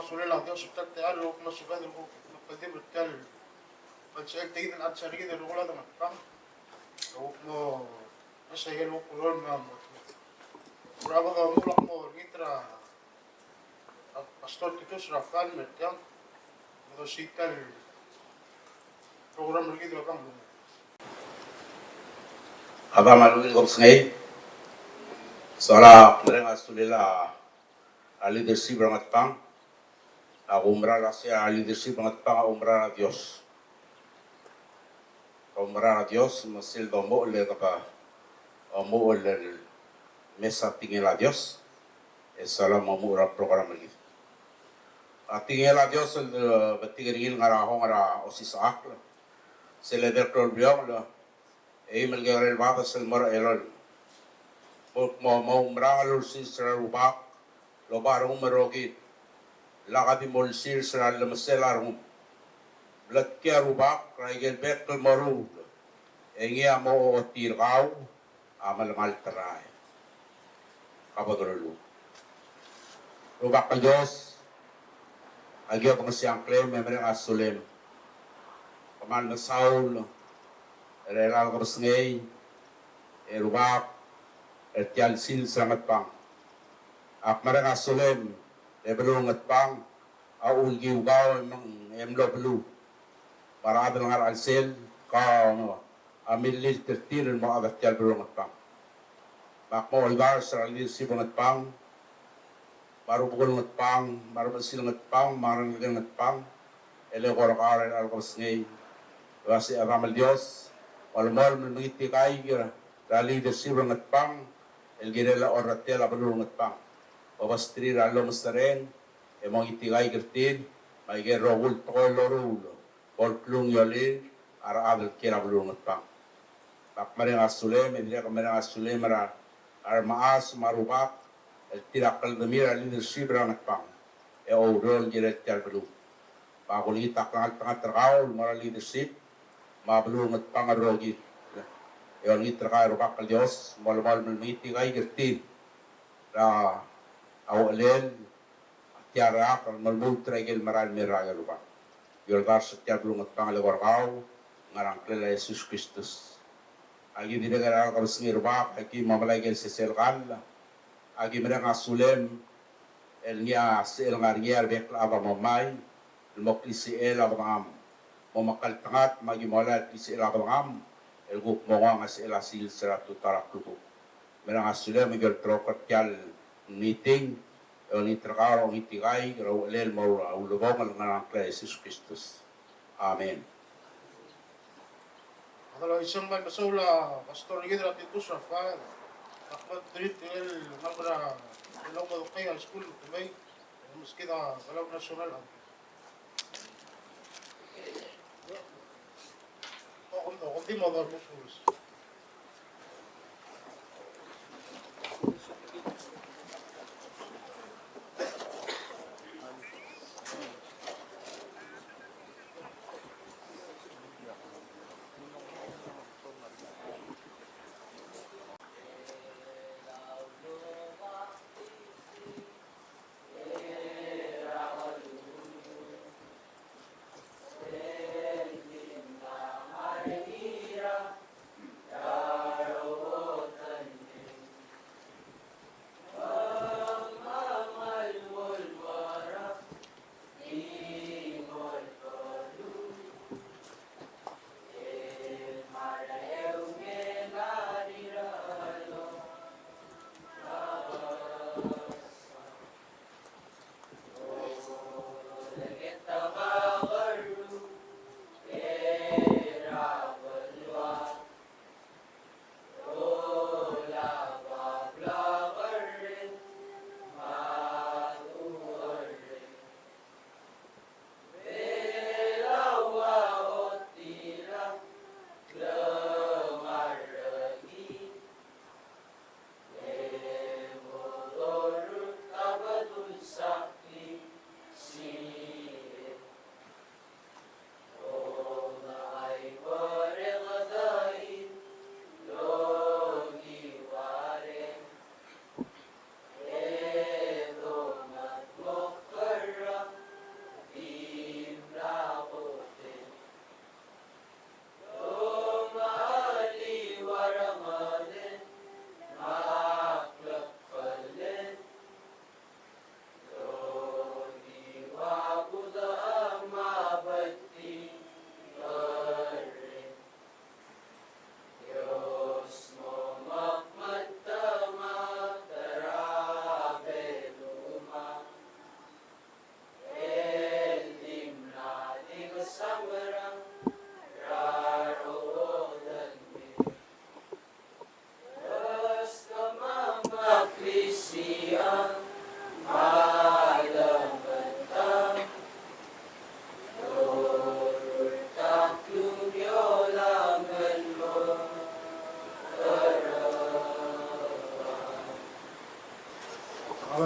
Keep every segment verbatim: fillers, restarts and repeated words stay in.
Sulel a Dios er tia el techall el kuk mo sebeched el kuk mo kldibel er tia el belsechel er kid el chad er kid el rokui el Ngatpang. El kuk mo mesa ikel kuk rol me a mo. Kuk mo olengit er a Pastor Titus Rafael me er tiang. Mo dosiik tia el program er kid el obang. A Tama el ungil kebesengei. Sola mereng a sulel a leadership er a Ngatpang. A kumerang er a se a leadership er a Ngatpang a kumerang er a Dios. Kumerang er a Dios me sel domuchel e kede omuchel el mesa tekingel a Dios. E sola mo omuchel er a program er kid. A tekingel a Dios el betik er ngii el ngar er a hong er a osisechakl. Sel lebo er a klou el bliongel, eim el kekerei el bades el mo er a elolem. Bo kmo mo oumerang el ulsirs er a Rubak el oba rengum el rokir. Lak di mo ulsirs er a llemesel a rengum. Bletkii a Rubak er a ikel bek el moruul, e ngii a mo ochotii er kau a melemalt el rael. Ka bo doluluuch. Rubak el Dios, aki obengkes a ngklem e mereng a sulem. Kmal mesaul er a chelecha el kebesengei, e Rubak, er tia el sils er a Ngatpang. Ak mereng a sulem e beluu er a Ngatpang a ulekiu kau e meng e mlo beluu. Me a rechad el ngar er a chelsel, kau a millilt er tir el mo chad er tia el beluu er a Ngatpang. Me ak mo oldars er a leadership er a Ngatpang, me a rubekul Ngatpang, me a remechesil Ngatpang, me a rengelekel Ngatpang, el eko er kau er a chelecha el kebesengei. Uase a Tama el Dios, olemolem el mengitikaik er a leadership er a Ngatpang, el kirel a orretel a beluu er a Ngatpang. Obesterir a llomeserreng, e mengitikaik er tir, me aike el rokui el tekoi el loruul, bo el klungiolir a rechad el kiei er a beluu er a Ngatpang. Ak mereng a sulem, e dirrek el mereng a sulem er a, a remechas me a Rubak, el tir a kldemir a leadership er a Ngatpang, e oureor el kirel tia el beluu. Me ak olengit a klengeltengat er kau el mo er a leadership, me a beluu er a Ngatpang el rokir. E olengit er kau e Rubak el Dios, molemolem el mengitikaik er tir er a uchelel, tia el rak el melemolem er a ikel merael el mei er a Rubak. Aki oldars er tia el beluu er a Ngatpang el eko er kau, ngar er a ngklel a Jesus Kristus. Aki dirrek er a chelecha el kebesengei Rubak, aki mo melai ikel sesei el kall, aki mereng a sulem, el ngii a sechel ngar er ngii a rebek el chad a mo mai, el mo klisichel a bedengam. Mo mekngeltengat me aki mo melai el klisichel a bedengam, el kuk mo nguu a sechel a sils er a tutau er a klukuk. Mereng a sulem e aki olterekokl er tia el meeting, e olengit er kau er a ongitikaik er a uchelel mo er a ulebongel el ngar er a ngklel a Jesus Kristus. Amen. Adal a iseng me a mesaul a Pastor er kid er a Titus Rafael, a kmal treat el ngalek er a Belau Modekngei High School, Kemei, el meskid a Belau National Anthem.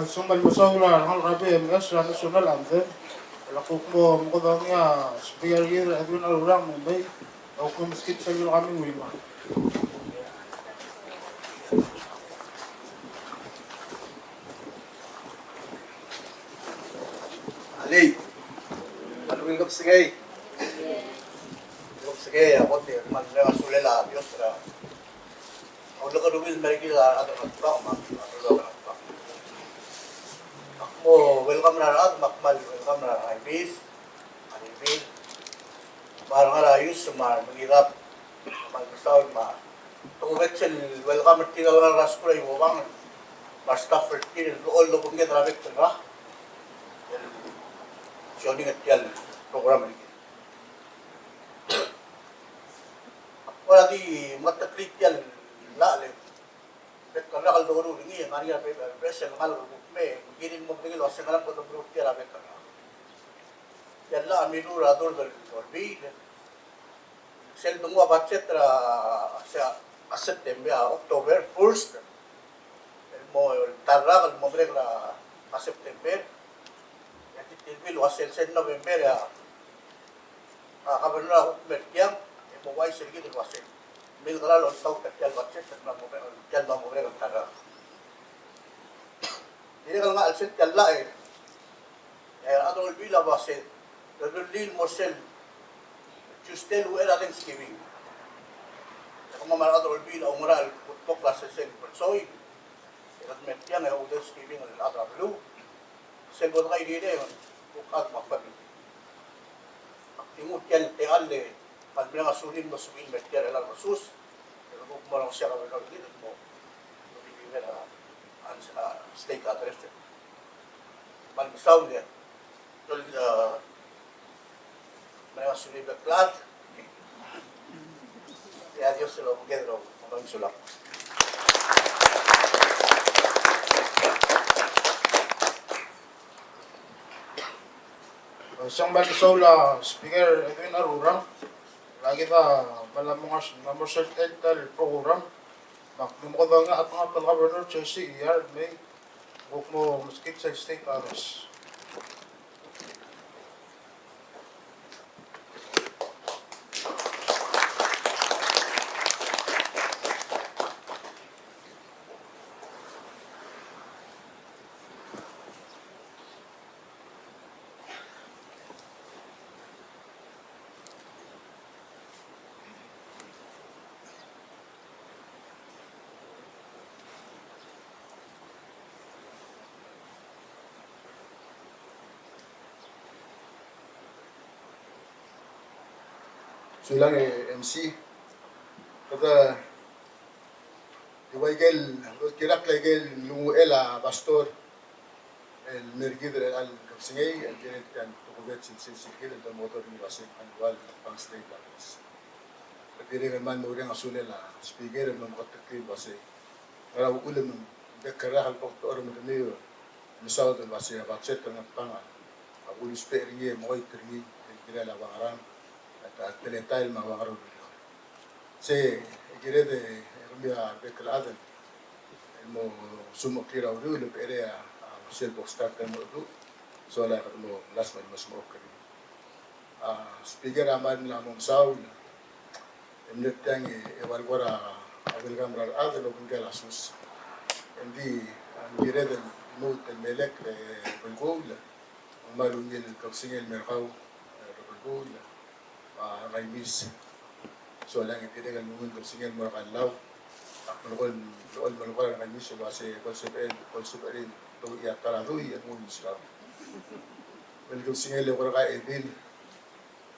Song me a mesaul er a rengalek er a B M S er a national anthem. Lak kuk mo mekedong a Speaker er kid Edwin Arurang me mei, e kuk mo meskid sel kemiu. Alii, a ungil kebesengei. Kebesengei a kot e kmal mereng a sulel a Dios er a a ulekerreuil el mer kid a rechad er a Ngatpang me a rechad er a Ngatpang. Ak mo welcome er a rechad me ak kmal welcome er a Ngaimis, a Ngaimis, me a rengar er a Ius me a Mengidab, me a mesaul me a tokubets el welcome er tir el ngar er a skuul er a Ibobang me a staff er tir el blechoel el obengked er a bek el rak el joining er tia el program er kid. Kora di mengeteklii tia el llach el bek el rak el doruul er ngii, e ng ngar er ngii a beches el ngalek el kuk mei, e ng kirir el mo medengei el uasei ng ngerang kede meruul tia el bek el rak. Tia el llach a mirruul er a Dord el Olbiil, sel denguu a budget er a, se a September, a October first, el mo ta el rak el mo merek er a September, e a tilbir el uasei sel November a a governor a kuk mei er tiang, e mo uaisei er kid el uasei milekera el oltaut er tia el budget el mla mo merek, tia el mla mo merek el ta el rak. Dirrek el ngar er sel tia el llach e a rechad er a Olbiil a uasei, e rullii el mo sel Tuesday el uchei er a Thanksgiving. E kemam a rechad er a Olbiil a oungerachel el kutmokl a sesei el belsoi, e kede mei er tiang e a Thanksgiving el chad er a beluu. Sel bo dekaingeseu e ng kuk chad me a family. Ak di nguu tia el techall e kmal mereng a sulel el mo sebechir el mer tia el chelecha el kesus. E kuk mo olengeseu er a governor el mo, mo deliver a, a state address. Kmal mesaul e, tol, a, Mereng a sulel a bek el chad. E a Dios el obengked er kau. Kom kmal mesulang. Song me a mesaul a Speaker Edwin Arurang. Lak kid a mla mo ngar, mla mo er sel ta el program. Me ak mo mekedong a chetengakl el Governor Jesse Iyar el mei. Kuk mo meskid sel state address. Sulang e MC. Kede di ua ikel, kirakl a ikel ngii el pastor el mer kid er chelecha el kebesengei, el kirel tia el tokubets el sils er kid el domekedong er ngii el uasei ng kmal ua el pang state el address. Dirrek el kmal mereng a sulel a Speaker el mlo meketeklii el uasei ngera uchul me ng bek el rak el bo kdechor me kemiu el mesaod el uasei a budget er a Ngatpang a bo lousbech er ngii e mekoit er ngii el kirel a ua ngerang a teletael me a ua ngerang el ureor. Sei e kired e kemiu a bek el chad el mo smecheklii er a uriul e becherei a, a sel bo kstart el mo meduch. Sola e kede mo last me a mo smechokerii. A Speaker a kmal mla mo mesaul e mle tiang e ua el kora welcome er a rechad el obengkel a sus. Engdi a kired el lmuut el melekoi e belkul, me a kmal ungil el kebesengei el mer kau, e, Rebelkuul, a, Ngaimis. Solang e dirrek el ungil el kebesengei el mo er a Kallau. Ak melekoi el, melekoi el melekoi er a Ngaimis el uasei bo lsebechel, bo lsebechir el douchii a ta er a dui e nguu el meskau. Me le kebesengei el eko er kau Edil,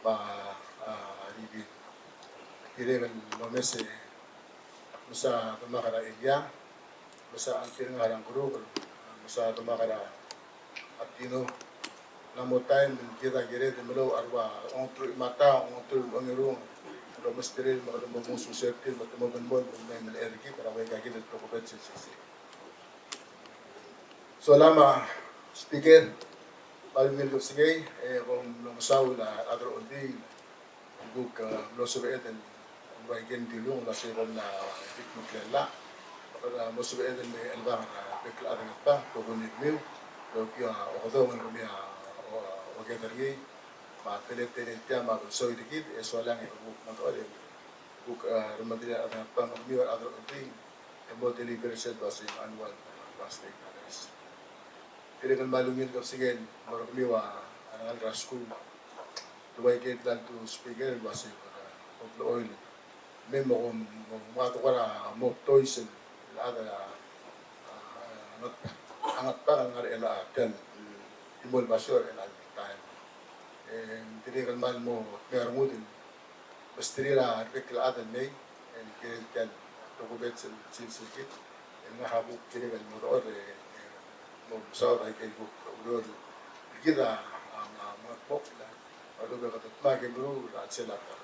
me a, a, Ribil. Dirrek el omes e ak mesa demak er a Elia, mesa Antirnga er a Ngkeruker, mesa demak er a Tino. Ng mla mo taem el kid a kired el melou a rua ongeteruich me a ta, ongeteruich me a ongerung el omesterir me kede mo nguu a user er tir me te mo melemolem el mei el melecher er kid er a ua ikakid el tokubets el sesei. Solang me a Speaker, me a ungil kebesengei, e kom mlo mesaul a rechad er a Olbiil el kuk, e, mlo sebeched el ua ikel dilung el uasei kom mla bikmekl a llach. Kede mo sebeched el me chelebangel er a bek el chad er a Ngatpang, kuk ungil kemiu el okiu a okedong el kemiu a, o, okedong er ngii, me a teletelel tia me a belsoi er kid, e solang e kuk mo dechor e kuk, a, remedengelii a rechad er a Ngatpang me kemiu a rechad er a Olbiil, e mo deliver er sel dua sei annual, a, plastic covers. Dirrek el kmal ungil kebesengei el mo er kemiu a rengalek er a skuul. Te ua ikel bla ldu speaker el ua sei, a, kuk blechoel me mo, mo, mo ua de kora mo toys el chad er a, a, Ngatpang, a Ngatpang el ngar er chelecha el, el chimo el basio er chelecha el taem. E dirrek el kmal mo, me a rengud el mesterir a rebek el chad el mei, el kirel tia el tokubets el sils er kid, el ngak a kuk kirek el mo dechor, e, e, mo mesaod a ikel kuk ureor er kid a, a, a, mo, mo, a lechub e kede dmak e meruul er a chelsel a ta.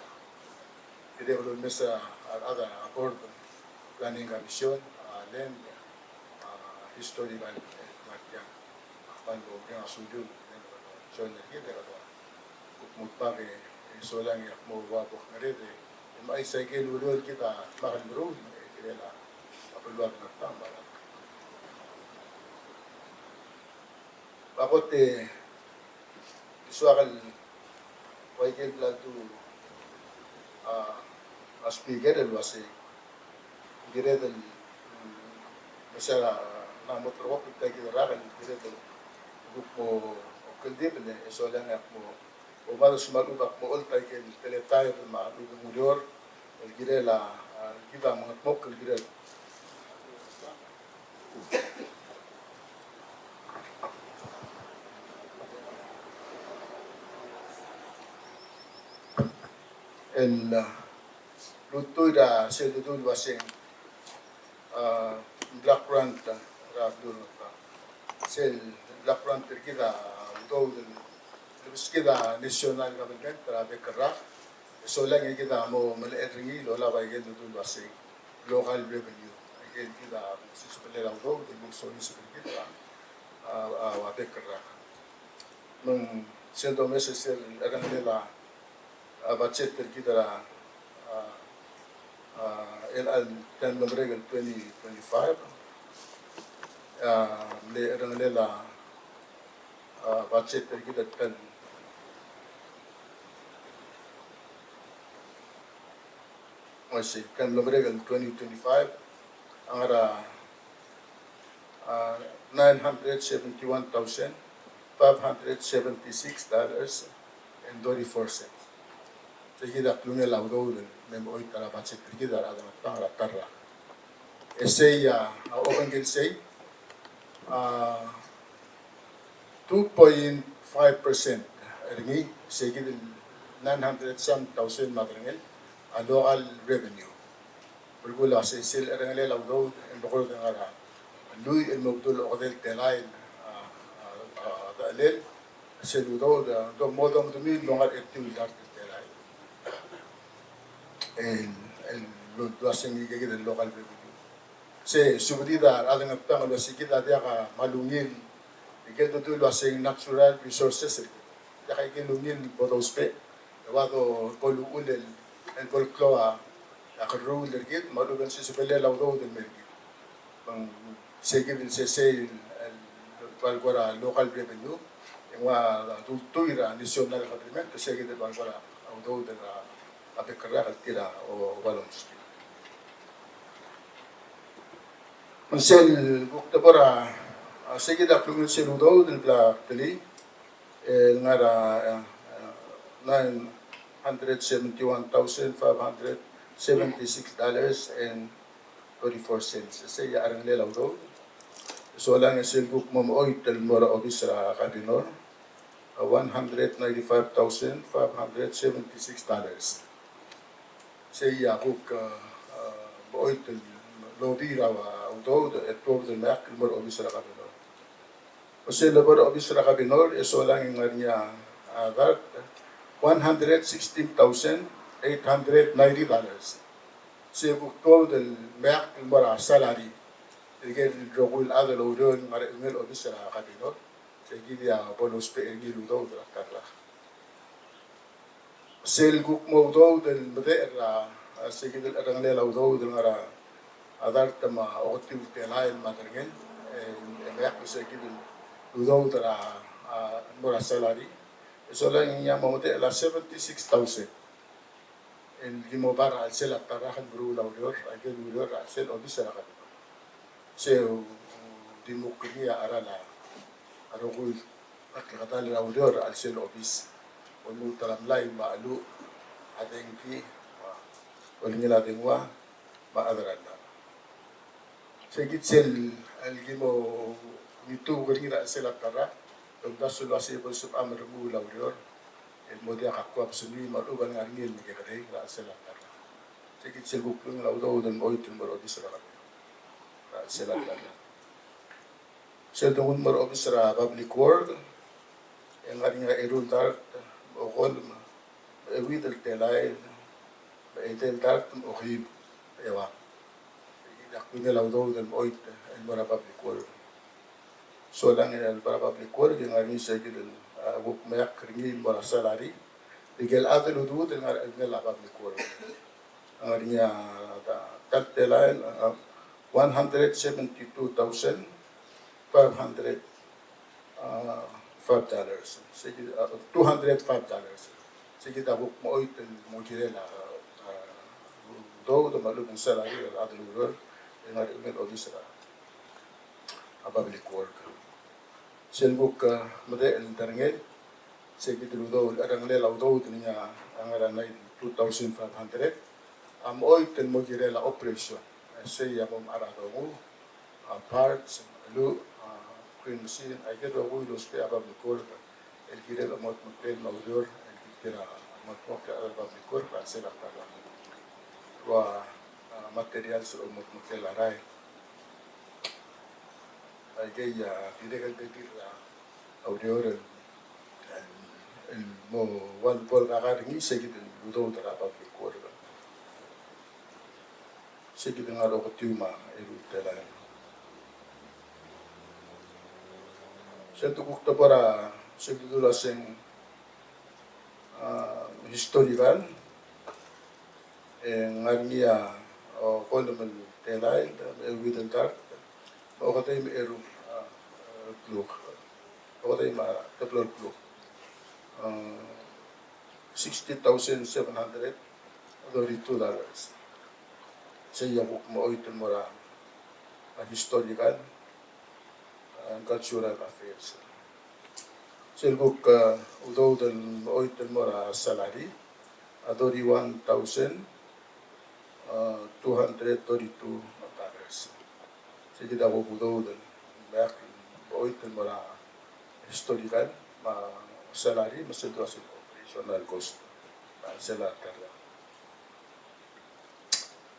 Kirek el omes a rechad er a Board, Planning Commission, a, Land, a, Historical, e, me a tiang. Ak kmal mo mereng a sulmiu el join er kid e kede kuk mo dmak e solang e ak mo ua bo kngered e mechais a ikel ureor el kid a dmak el meruul e kirel a beluad er a Ngatpang me a rechad. Me a kot e soak el ua ikel bla ldu a, a speaker el ua sei, kired el, mm, me se er a mla mo ulterekokl tia kid el rak el kired el kuk mo okeldibel e solang e ak mo, mo omes me a lechub ak mo ocholt a ikel teletael me a lechub e ng ureor el kirel a, a, kid a mengetmokl el kirel el, a, lultuil er a sel dedu el ua sei, a, block grant er a beluu er a Ngatpang. Sel block grant er kid a udoud el lebeskid a national government er a bek el rak. E solang e kid a mo melechel er ngii el olab a ikel dedu el ua sei local revenue. Aike el kid a sisebelel a udoud el mo soiseb er kid er a, a, a, a bek el rak. Me ng sel domes e sel cherrengelel a, a, budget er kid er a, a, a, el, el, tia el mlo merek el twenty twenty-five, a, mle cherrengelel a, a, budget er kid er tia el Oi, sei, tia el mlo merek el twenty twenty-five a ngar er a, a, nine hundred seventy-one thousand five hundred seventy-six dollars and thirty-four cents. Sei kid a klungel a udoud el me mo choit er a budget er kid er a rechad er a Ngatpang er a ta el rak. E sei a, a obengkel sei, a, two point five percent er ngii, sei kid el nine hundred some thousand me a derengel a local revenue. Belkul a sei sel cherrengelel a udoud el mo kora ngar er a lluich el mo bedul okedei el telael a, a, a, a, a, sel udoud a, do mo dongedemiu el mo ngar er a etiu el dart el telael. El, el, el dua sei ngii kid el local revenue. Se subedid a rechad er a Ngatpang el ua sei kid a diak a kmal ungil ikel dedu el ua sei natural resources er kid. Diak a ikel ungil bo dousbech e ua do bo luchul el, el bo el klou a, a kerruul er kid me a lechub e ng sisebelel a udoud el mer kid. Me ng sei kid el sesei el, el, el kora local revenue, e ng ua ultuil er a national government, sei kid el kora udoud er a, a bek el rak el tir a o, oba lomeskid. Me ng sel kuk debo er a, a, sei kid a klungel sel udoud el bla kdulii, el ngar er a, a, a, nine hundred seventy-one thousand five hundred seventy-six dollars and thirty-four cents. Sei a cherrengelel a udoud. Solang e sel kuk mo mechoit el mo er a obis er a governor, a, one hundred ninety-five thousand five hundred seventy-six dollars. Sei a kuk, a, a, mechoit el lobby er a udoud e tuobed el meak el mo er a obis er a governor. Me sel lebo er a obis er a governor e solang e ng ngar er ngii a, a dart one hundred sixteen thousand eight hundred ninety dollars. Sei kuk tuobed el meak el mo er a salary er ikel rokui el chad el oureor el ngar er a eungel obis er a governor. Sei kid a bo lousbech er ngii el udoud er a ta el rak. Sel kuk mo udoud el medechel er a, a, sei kid el cherrengelel a udoud el ngar er a dart me a oketiu el telael me a derengel, e, Bai ak se kid el udoud er a, a, mo er a salary. E solang e ng mo medechel a seventy-six thousand el ki mo bar er a chelsel a ta el rak el meruul a ureor, a ikel ureor er a chelsel obis er a kabelment. Se ng di mo kuk er ngii a cheral a rokui el klekedall er a ureor er a chelsel obis. Olmuut er a mlai me a cheluch, a dengki, me a olengel a dengua, me a chad er a llach. Se kid sel, el ki mo ngitubek er ngii er a chelsel a ta el rak, e omdasu el uasei bo lsebecham el remuul a ureor el mo diak a kuk a besenii me a lechub a lengar er ngii el mekekerei er a chelsel a ta el rak. Se kid sel kuk lungil a udoud el mo choit el mo er a obis er a kabelment er a chelsel a ta el rak. Sel donguu el mo er a obis er a Public Work, e ng ngar er ngii a eru el dart me a okolem, me a euid el telael, me a edei el dart me a okeim, me a eua. Ng diak kungel a udoud el mo choit el mo er a Public Work. Solang e a Public Work e ng ngar er ngii se kid el, a, kuk meak er ngii el mo er a salary, ikel chad el udoud el ngar er a Public Work. Ng ngar er ngii a ta, ta el telael, a, one hundred seventy-two thousand five hundred, a, five dollars. Se kid, a, two hundred five dollars. Se kid a kuk mo choit el mo kirel a, a, udoud me a lechub e ng salary er a chad el ureor el ngar er a obis er a a Public Work. Sel kuk, a, medechel el derengel, se kid el udoud, a cherrengelel a udoud el ngii a ngar er a ninety-two thousand five hundred, a mo choit el mo kirel a operation. E sei a mo mechar a dongu, a, parts, a, cheluch, a, crane machine, a ikel rokui el ousbech a Public Work el kirel a mo dmeklel me a ureor el kirel a mo dmeklel a Public Work er a chelsel a ta el rak. Ua, a, materials el mo dmeklel a rael. Aikei a dirrek el bebil er a ureor el, el, el mo ua bo lekakar er ngii se kid el udoud er a Public Work. Se kid el ngar er a oketiu me a eru el telael. Sel dekuk de bo er a, sel dekuk el uaseng, a, historical, e ng ngar er ngii a, a, okolem el telael, me a euid el dart, me a okedei me a eru, a, kluk. Okedei me a teblo el kluk. A, sixty thousand seven hundred thirty-two dollars. Sei a kuk mo choit el mo er a, a, historical, a, cultural affairs. Sel kuk, a, udoud el mo choit el mo er a salary, a, thirty-one thousand, a, two hundred thirty-two dollars. Sei kid a kuk udoud el mo choit el mo er a historical, me a salary, me sel dua sel operational cost. Me sel a ta el rak.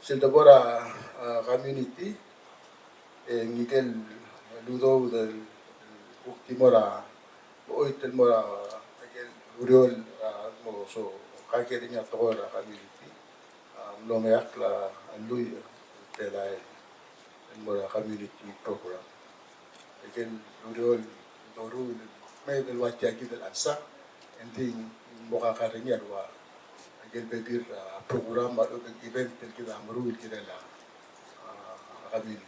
Sel debo er a, a, community, e ng ikel udoud el kuk di mo er a, mo choit el mo er a, ikel ureor, a, mo so, kakerengii a tekoi er a community, a, mlo meakl a lluich el telael el mo er a community program. Ikel ureor el doruul el mei el ua tia kid el chelsang, e ng di mo kakerengii a ua ikel bebil er a program me a lechub e ng event el kid a meruul el kirel a, a, community.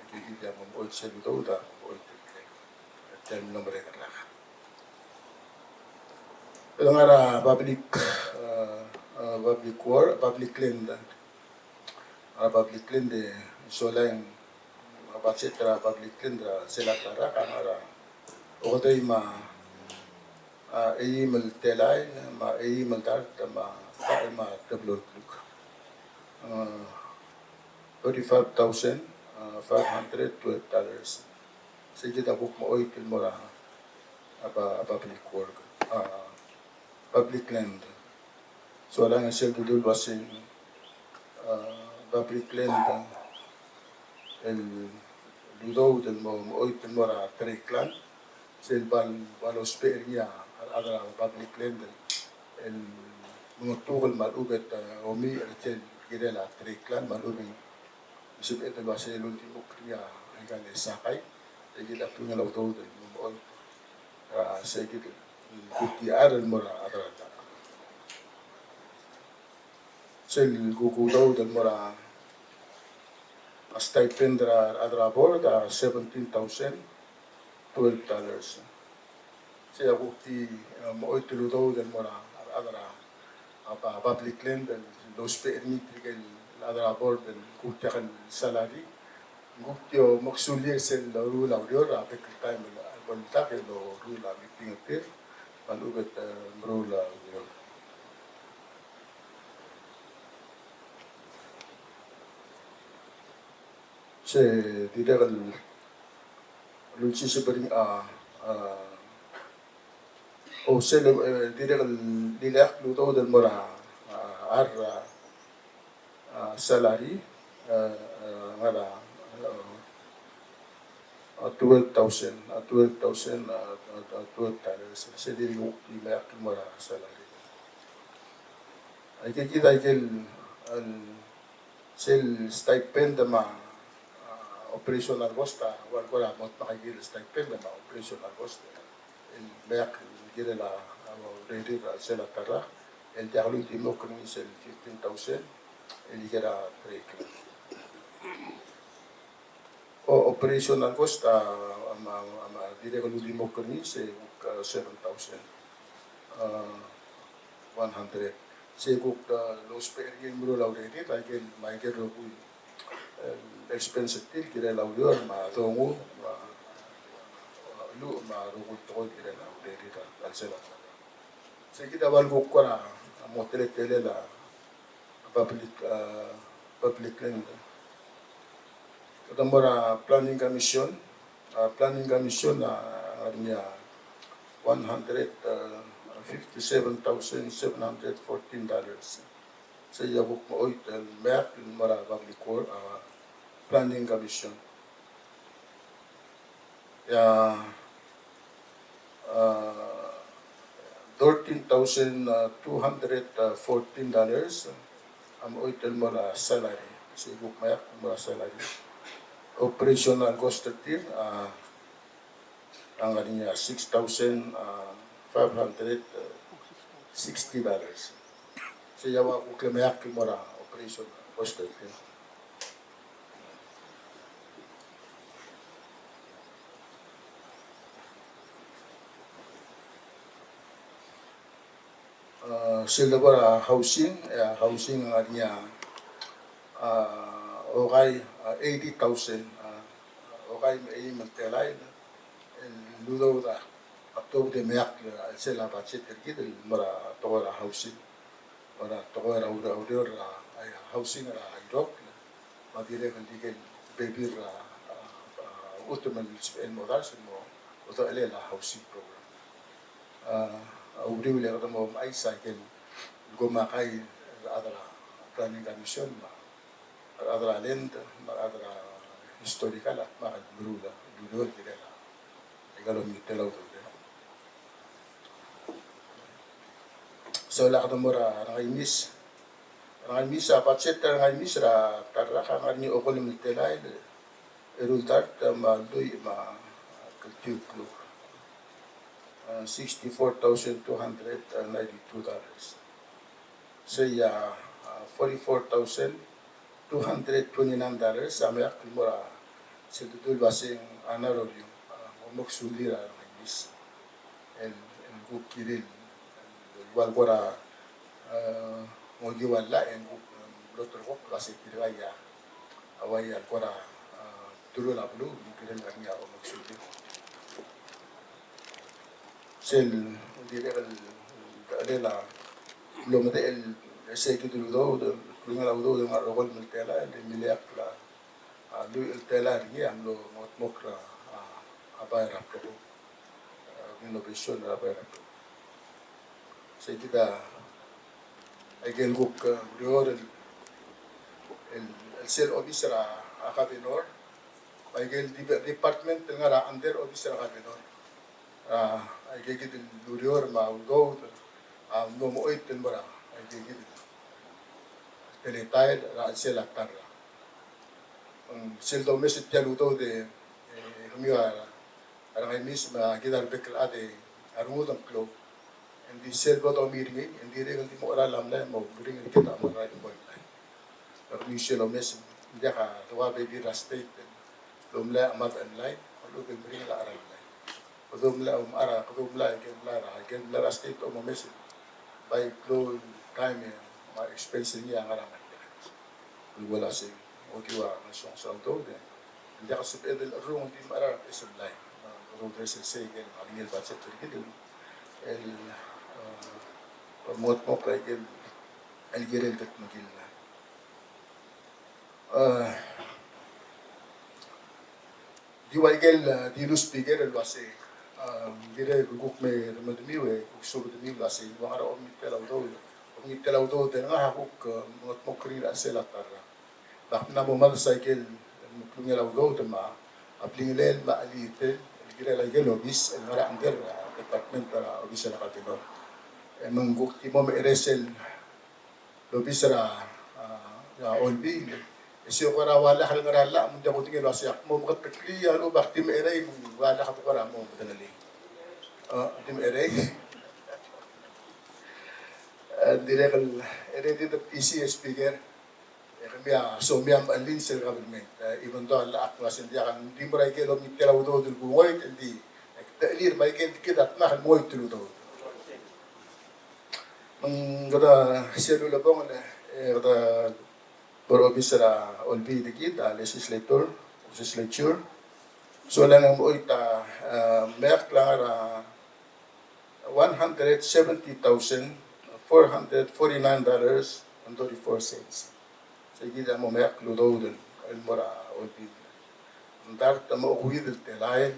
Ikel kid a mo, mo choit sel udoud a mo choit el, el mlo merek el rak. El ngar er a public, a, a, public work, public land, a, public land e solang a budget er a public land er a chelsel a ta el rak a ngar er a okedei me a, a, eim el telael, me a eim el dart, me a, me a teblo el kluk. A, thirty-five thousand, a, five hundred twelve dollars. Sei kid a kuk mo choit el mo er a, a, pu-, public work, a, public land. Solang e sel dodu el uaseng, a, public land, a, el udoud el mo, mo choit el mo er a treiklan, sel bai, bai lousbech er ngii a rechad er a public land el, el mengetukel me a lechub e te, a, omiich er sel kirel a treiklan me a lechub e ng sebeched el uasei el uldimukl er ngii a ikal sakai, e kid a klungel a udoud el mo, mo choit, a, se kid el kuk di chad el mo er a, a, sel kuk udoud el mo er a, a, stipend er a, er a board a seventeen thousand twelve dollars. Sei a kuk di, eh, mo choit el udoud el mo er a, a rechad er a, a, a public land, el lousbech er ngii tirke el chad er a board el kuk diak el salary. Ng kuk di omekesulii sel loruul a ureor er a bek el taem el bo el dak el loruul a meeting er tir, me a lechub e te, eh, meruul a ureor. Se dirrek el ulsiseb er ngii a, a, o sel, e, dirrek el ileakl el udoud el mo er a, a, a re, a, salary, a, a, ngar er a, a, twelve thousand, a, twelve thousand, a, a, a, twelve dollars, se dirrek el ileakl el mo er a salary. Aike kid a ikel, el, sel stipend me a, a, operational cost a, ua el kora mo dmak a ikel stipend me a operational cost. El meakl el kirel a, a, urerir er a chelsel a ta el rak, el diak lultimokl er ngii sel fifteen thousand, el ikel a break. O, operational cost a, a, me a, a, me a dirrek el lultimokl er ngii se kuk, a, seven thousand, a, one hundred. Se kuk, a, lousbech er ngii el meruul a urerir, a ikel, me a ikel rokui el expense er tir el kirel a ureor, me a dongu, me a, a, lu, me a rokui el tekoi el kirel a urerir er a chelsel a. Se kid a ua el kuk kora mo teletelel a public, a, public land. Kede mo er a planning commission, a, planning commission a ngar er ngii a one hundred fifty-seven thousand seven hundred fourteen dollars. Sei a kuk mo choit el meakl el mo er a public work, a, planning commission. E a, a, thirteen thousand two hundred fourteen dollars a mo choit el mo er a salary. Sei kuk meakl el mo er a salary. Operational cost er tir a, a ngar er ngii a six thousand five hundred sixty dollars. Sei a ua kuk le meakl el mo er a operational cost er tir. A, sel lebo er a housing, e a housing a ngar er ngii a, a, okai, a, eighty thousand, a, okai me a eim el telael el udoud a, a tuobed e meakl er a chelsel a budget er kid el mo er a tekoi er a housing. Ora tekoi er a ure-, ureor er a, a housing er a irokl, me a dirrek el di ikel bebil er a, a, a, chutem el sebechel el mo dars el mo, mo dechelel a housing program. A, a uriul e kede mo mechais a ikel, el kumakai er a rechad er a planning commission, me a rechad er a land, me a rechad er a historical, a dmak el meruul a ureor el kirel a, a ikel omengitelau a udoud. So, a kede mo er a Rengaimis. Rengaimis, a budget er a Rengaimis er a ta el rak a ngar er ngii a okolem el telael, eru el dart me a lluich me a kltiu el kluk. A, sixty-four thousand two hundred ninety-two dollars. Sei a, a, forty-four thousand two hundred twenty-nine dollars a meakl el mo er a sel dedu el baseng a naroriu, a, mo omekesulii er a Rengaimis. El, el kuk kirel, el ua el kora, a, ngokiu a llach, e ng kuk, a, mlo terekokl el baseng tirka a, a uai el kora, a, teruel a beluu, el kirel ngar er ngii a omekesulii. Sel dirrek el, el, el, el, el, el, el, sei kid el udoud, el, el, el udoud, el ngar er a okolem el telael, el, el, el, a, lluich el telael er ngii a mlo, mo, mo er a, a, a bai er a Belau, a, renovation er a bai er a Belau. Sei kid a, a ikel kuk, a, ureor el, el, el sel obis er a, a, governor, me a ikel di-, department el ngar er a under obis er a governor. A, a ikakid el ureor me a udoud a mlo mo choit el mo er a, a ikakid el teletael er a chelsel a ta el rak. Ng sel domes er tia el udoud e, e, kemiu a, a Rengaimis me a kid a rebek el chad e a rengud a ngklou. Ng di sel bo domiu er ngii, ng dirrek el di mo cheral a mlai me a meringel kid a mo cheral a mlai. Kemiu sel domes, ng diak a dua bebil er a state el mlai a mad a mlai, a lechub e meringel a cheral a mlai. Kede mla, um, a, kede mla, kede mla, kede mla er a state a omes el bai klou el taem me a expense er ngii a ngar er a Merikel. Kede mla sei, okiu a ngesonges er a udoud e ng diak el sebeched el cherrungel, ng di mechar a beches el blai. Kede omes el sei, ikel, a, ngii el budget er kid el, el, a, mengetmokl a ikel, el kirel el kutmeklii. A, Di ua ikel, a, di lus Speaker el uase, a, ng kirel kuk me remedemiu e kuk subedemiu el uase, ng ua ngar er a omengitel a udoud, omengitel a udoud el ngak a kuk, a, mengetmokl er ngii er a chelsel a ta er a. Bak mla mo mad a ikel, klungel a udoud me a, a blingelel me a chelitekel, el kirel a ikel obis, el ngar er a under, a, department er a obis er a Governor. E me ng kuk di mo mecherei sel lobis er a, a, a Olbiil. E se kora ua lak el ngar er a llach, me ng diak kudengei el uase ak mo meketeklii a lechub ak di mecherei me ng ua lak de kora mo medengelii. A, di mecherei. A, dirrek el, e di de P C Speaker. E kemiu a somiu a mechelins el government. E, even though a llach ak uase ng diak, ng di mo er a ikel omengitel a udoud el kungoit, ng di, e, kede chelir me a ikel kid a dmak el mengoit el udoud. Me ng kede sel ulebongel, e, kede bo er a obis er a Olbiil er kid, a legislator, legislature. Solang e ng oit a, a, meak el ngar er a one hundred seventy thousand four hundred forty-nine dollars and thirty-four cents. Sei kid a mo meak el udoud el mo er a Olbiil. Ng dart me a okeuid el telael,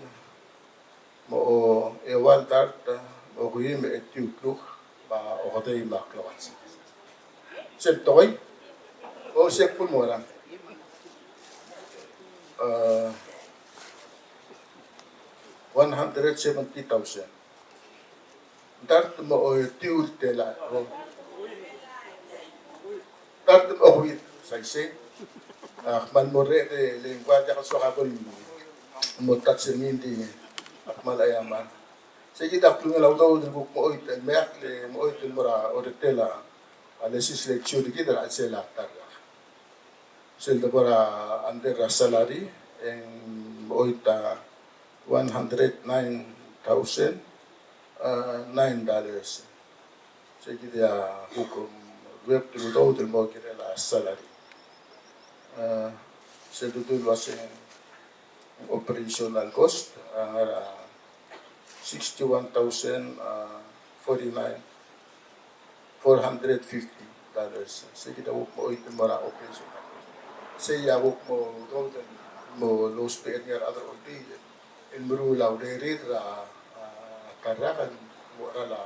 me a eua el dart me a okeuid me a etiu el kluk, me a okedei me a klou el sils. Sel tekoi, o, se kuk mo er a, a, one hundred seventy thousand. Dart me a etiu el telael, o. Dart me a okeuid, saisei. A kmal mo er a, e le ng ua diak el soak a bo el mo touch er ngii, ng di a kmal aiamar. Sei kid a klungel a udoud el kuk mo oit el meak, le mo oit el mo er a oretel a, a legislature er kid er a chelsel a ta er a. Sel debo er a under er a salary, e ng mo oit a one hundred nine thousand, a, nine dollars. Sei kid a kuk, um, ruebet el udoud el mo kirel a salary. A, sel dedu el uase ng operational cost, a, ngar er a sixty-one thousand, a, forty-nine, four hundred fifty dollars. Sei kid a kuk mo oit el mo er a operation. Sei a kuk mo udoud el mo lousbech er ngii a rechad er a Olbiil el meruul a urerir er a, a, ta er a rak el mo cheral a,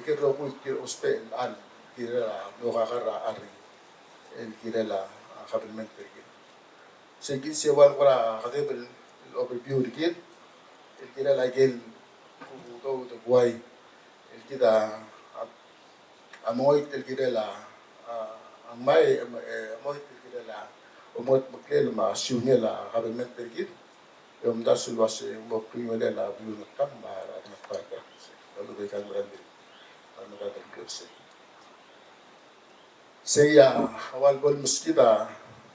ikel rokui el tir ousbech el chad el kirel a mo kakar er a charri el kirel a, a, kabelment er kid. Sei kid se ua el kora kedeb el overview er kid, el kirel a ikel udoud el buai, el kid a, a, a mengoit el kirel a, a, a ngmai, e, e, mengoit el kirel a, omengetmeklel me a siungel a kabelment er kid, e omdasu el uase ng mo klungiolel a beluu er Ngetang me a rechad er a Ngatpang. Sei a lobei kang merang di, kang merang di. Sei a ua el bo el meskid a,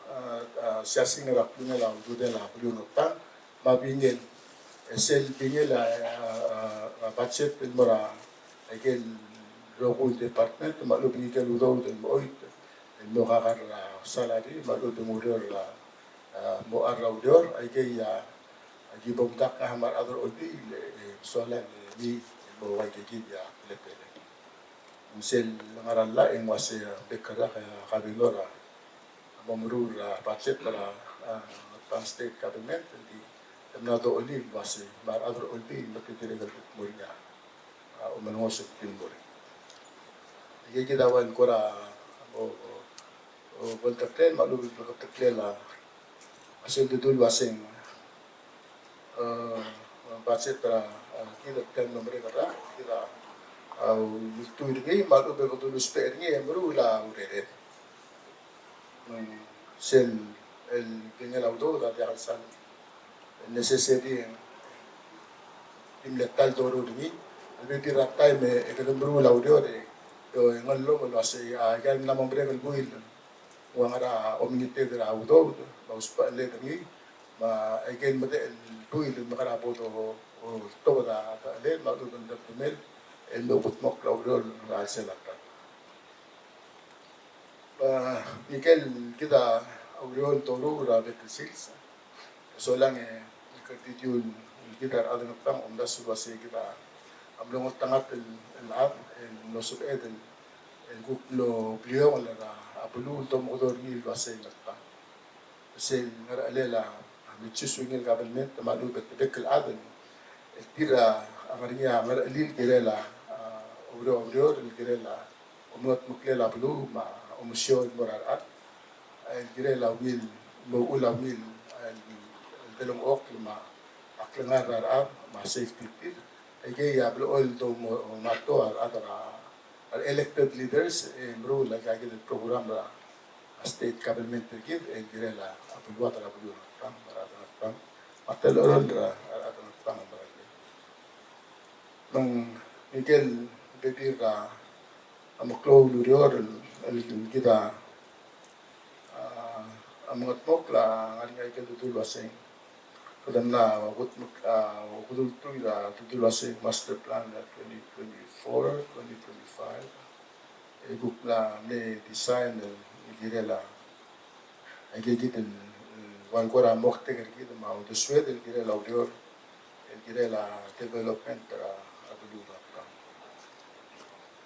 a, a, siasing er a klungel a ududel a beluu er Ngetang, me a bingel, e sel bingel a, a, a, a budget el mo er a ikel rokui el department, me a lechub e ng ikel udoud el mo oit el mo kakar er a salary, me a lechub e ng ureor er a, a, mo char er a ureor, aikei a, a ki bo mdak ngak me a rechad er a Olbiil, e, e, soal e ngii el mo ua ikakid a teletelel. Me sel ngar er a llach e ng uase a bek el rak e a governor a mo meruul er a budget er a, a, Ngatpang State Government, e di te mla dolim el uase me a rechad er a Olbiil me te dirrek el kuk mo er ngii a, a, omelengos el kuk mo er ngii. Aikei kid a ua el kora, o, o, o, bo el teklel, me a lechub e ng teklel a, a sel dedu el uase ng, a, budget er a, a, kid el tia el mlo merek er a, kid a, a, ultuil er ngii, me a lechub e kede uluusbech er ngii e meruul a urered. Mm, sel, el bingel a udoud a diak el sal necessary, e di mle ta el doruul er ngii, el bebil er a taem e kede meruul a ureor e, e ng llom el uase, a, aika el mla mo merek el buil, ng ua ngar er a omengited er a udoud, me a usbecheled er ngii, me aike el medechel el buil el mekera bo do, Oltobed a techellel me a lechub e ng debedemel el mo kudmokl a ureor er a chelsel a tang. Ngikel kid a ureor el doruul er a bek el sils. Solang e kede di ungil kid a rechad er a Ngatpang, omdasu el uasei kid a mlo ngeltengat el chad el mlo sebeched el kuk mlo bliongel er a beluu el domekedong er ngii el uasei Ngatpang. Sel ngerechelel a, a, Mechis Wingil Government me a lechub e te bek el chad el tir a ngar er ngii a ngerechelel el kirel a, a, oureor, oureor el kirel a omengetmeklel a beluu me a omesiou el mo er a rechad. El kirel a ungil, mo uchul a ungil el, el delengchokl me a klengar er a rechad me a safety er tir. Aikei a blechoel el domato a rechad er a a re elected leaders, e meruul aika kid el program er a state government er kid, el kirel a beluad er a beluu er a Ngatpang, me a rechad er a Ngatpang, me a telecherol er a rechad er a Ngatpang, me a rechad er a Ngatpang. Me ng ngikel bebil er a meklou el ureor el, el kid a, a, a mengetmokl a ngar er ngii a ikel dedu el uaseng. Kede mla, a, kudmokl, a, kede ultuil er a dedu el uaseng master plan er a twenty twenty-four, twenty twenty-five. E kuk mla mle design el kirel a, aike kid el, el ua el kora moktek er kid me a uldesued el kirel a ureor, el kirel a development er a, a beluu er a Ngatpang.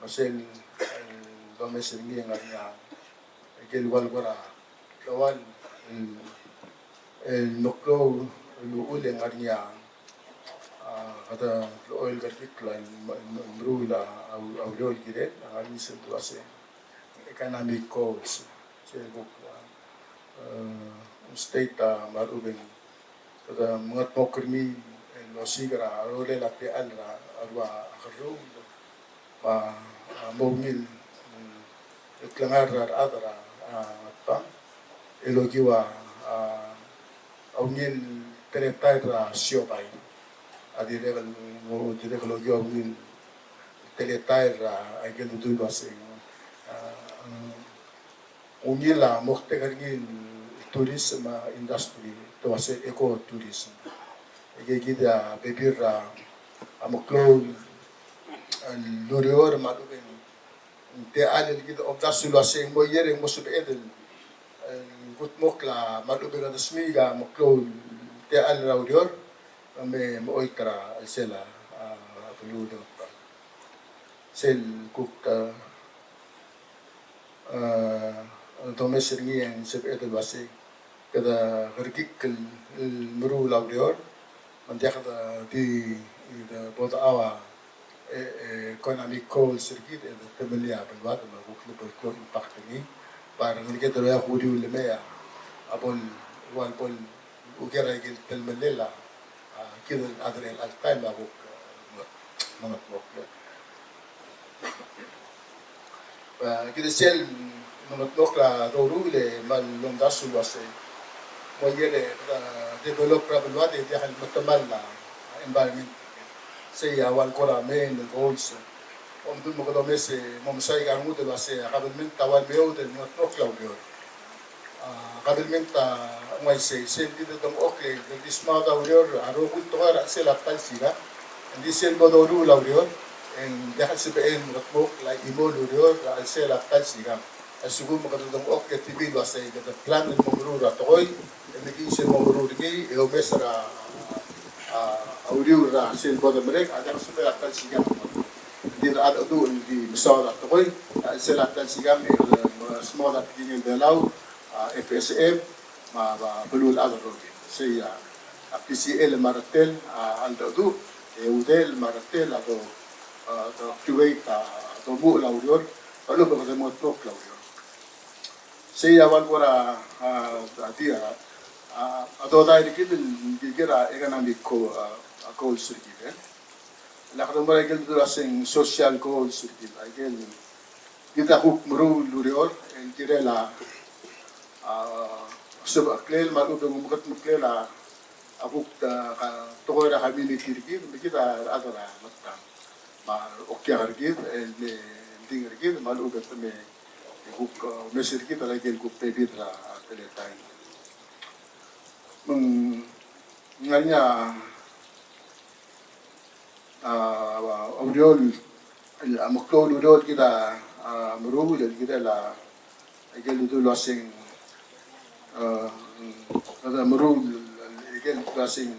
Me sel, el domes er ngii e ng ngar er ngii a, aike el ua el kora, el ua el, el meklou el uchul e ng ngar er ngii a, a, kede blechoel kerekikl el, el, el meruul a, a, a ureor el kirel, a ngar er ngii sel dua se economic goals. Se kuk, a, e, state, a, me a lechub e ng kede mengetmokl er ngii el osiik er a rolel a techall er a rua kerruul me a, a, mo ungil, mm, el klengar er a rechad er a, a, Ngatpang el okiu a, a, a ungil teletael er a siobai. A dirrek el, mo dirrek el okiu a ungil teletael er a, aike el dedu el uaseng, a, a, ungil a moktek er ngii el tourism, a, industry, te uasei ecotourism. Aike kid a bebil er a, a, meklou el ureor me a lechub e ng techall el kid a omdasu el uasei ng mo ier e ng mo sebeched el, el kudmokl a me a lechub e kede smiik a meklou el techall er a ureor, me, me oit er a chelsel a, a, beluu er a Ngatpang. Sel kuk, a, a, domes er ngii e ng sebeched el uasei kede kerekikl el, el meruul a ureor, me ng diak de di, de bo dechaua, e, e, economic goals er kid, e, de temellii a beluad, me a kuk lebo el klou el impact er ngii, me a rengeleked el okiu el mei a, a bo el, ua el bo el, uker a ikel telemellel a, a, kid el chad er chelecha el taem a kuk, a, mengetmokl. A, kid sel mengetmokl a doruul e kmal omdasu el uasei mo ier e, a, develop er a beluad e diak el metemall a environment. Sei a ua el kora main goals. Omdu me kede omes e mo mesa aika el ngud el uasei a government a ua el meoud el mengetmokl a ureor. A, government a ng uaisei, sel di dengchokl e di smaod a ureor a rokui el tekoi er a chelsel a ta el sikang. Ng di sel bo doruul a ureor e ng diak el sebechel el mengetmokl a chimo el ureor er a chelsel a ta el sikang. A lsekum kede dengchokl e te bil el uasei kede plan el mo meruul er a tekoi, e mekiis el mo meruul er ngii, e omes er a, a, a uriul er a sel bo de merek, a diak el sebechel a ta el sikang. Ng di a cheldecheduch el di mesaod a tekoi er a chelsel a ta el sikang, e kede smaod a tekingel Belau, a, F S M, me a, me a beluulechad el rokir. Sei a, a P C L me a Retel a cheldecheduch, e Udel me a Retel a do, a, do activate a, domuchel a ureor, me a lechub e kede mengetmokl a ureor. Sei a ua el kora, a, a, di, a, a, a dodai er kid el kirel a economic go-, a, a goals er kid, e. Lak de mo er a ikel dula seng social goals er kid, a ikel kid a kuk meruul el ureor, el kirel a, a, sebecheklel me a lechub e ng omekedmeklel a, a kuk, a, ka, tekoi er a community er kid, me kid a rechad er a Ngatpang. Me a okiak er kid, el me ding er kid, me a lechub e te me kuk, a, omes er kid, a ikel kuk bebil er a, a, teletael. Me ng ngar er ngii a a, a ureor, el, a meklou el ureor el kid a, a, meruul el kirel a, aike el udoud el uaseng, a, kede meruul el, el, aike el uaseng,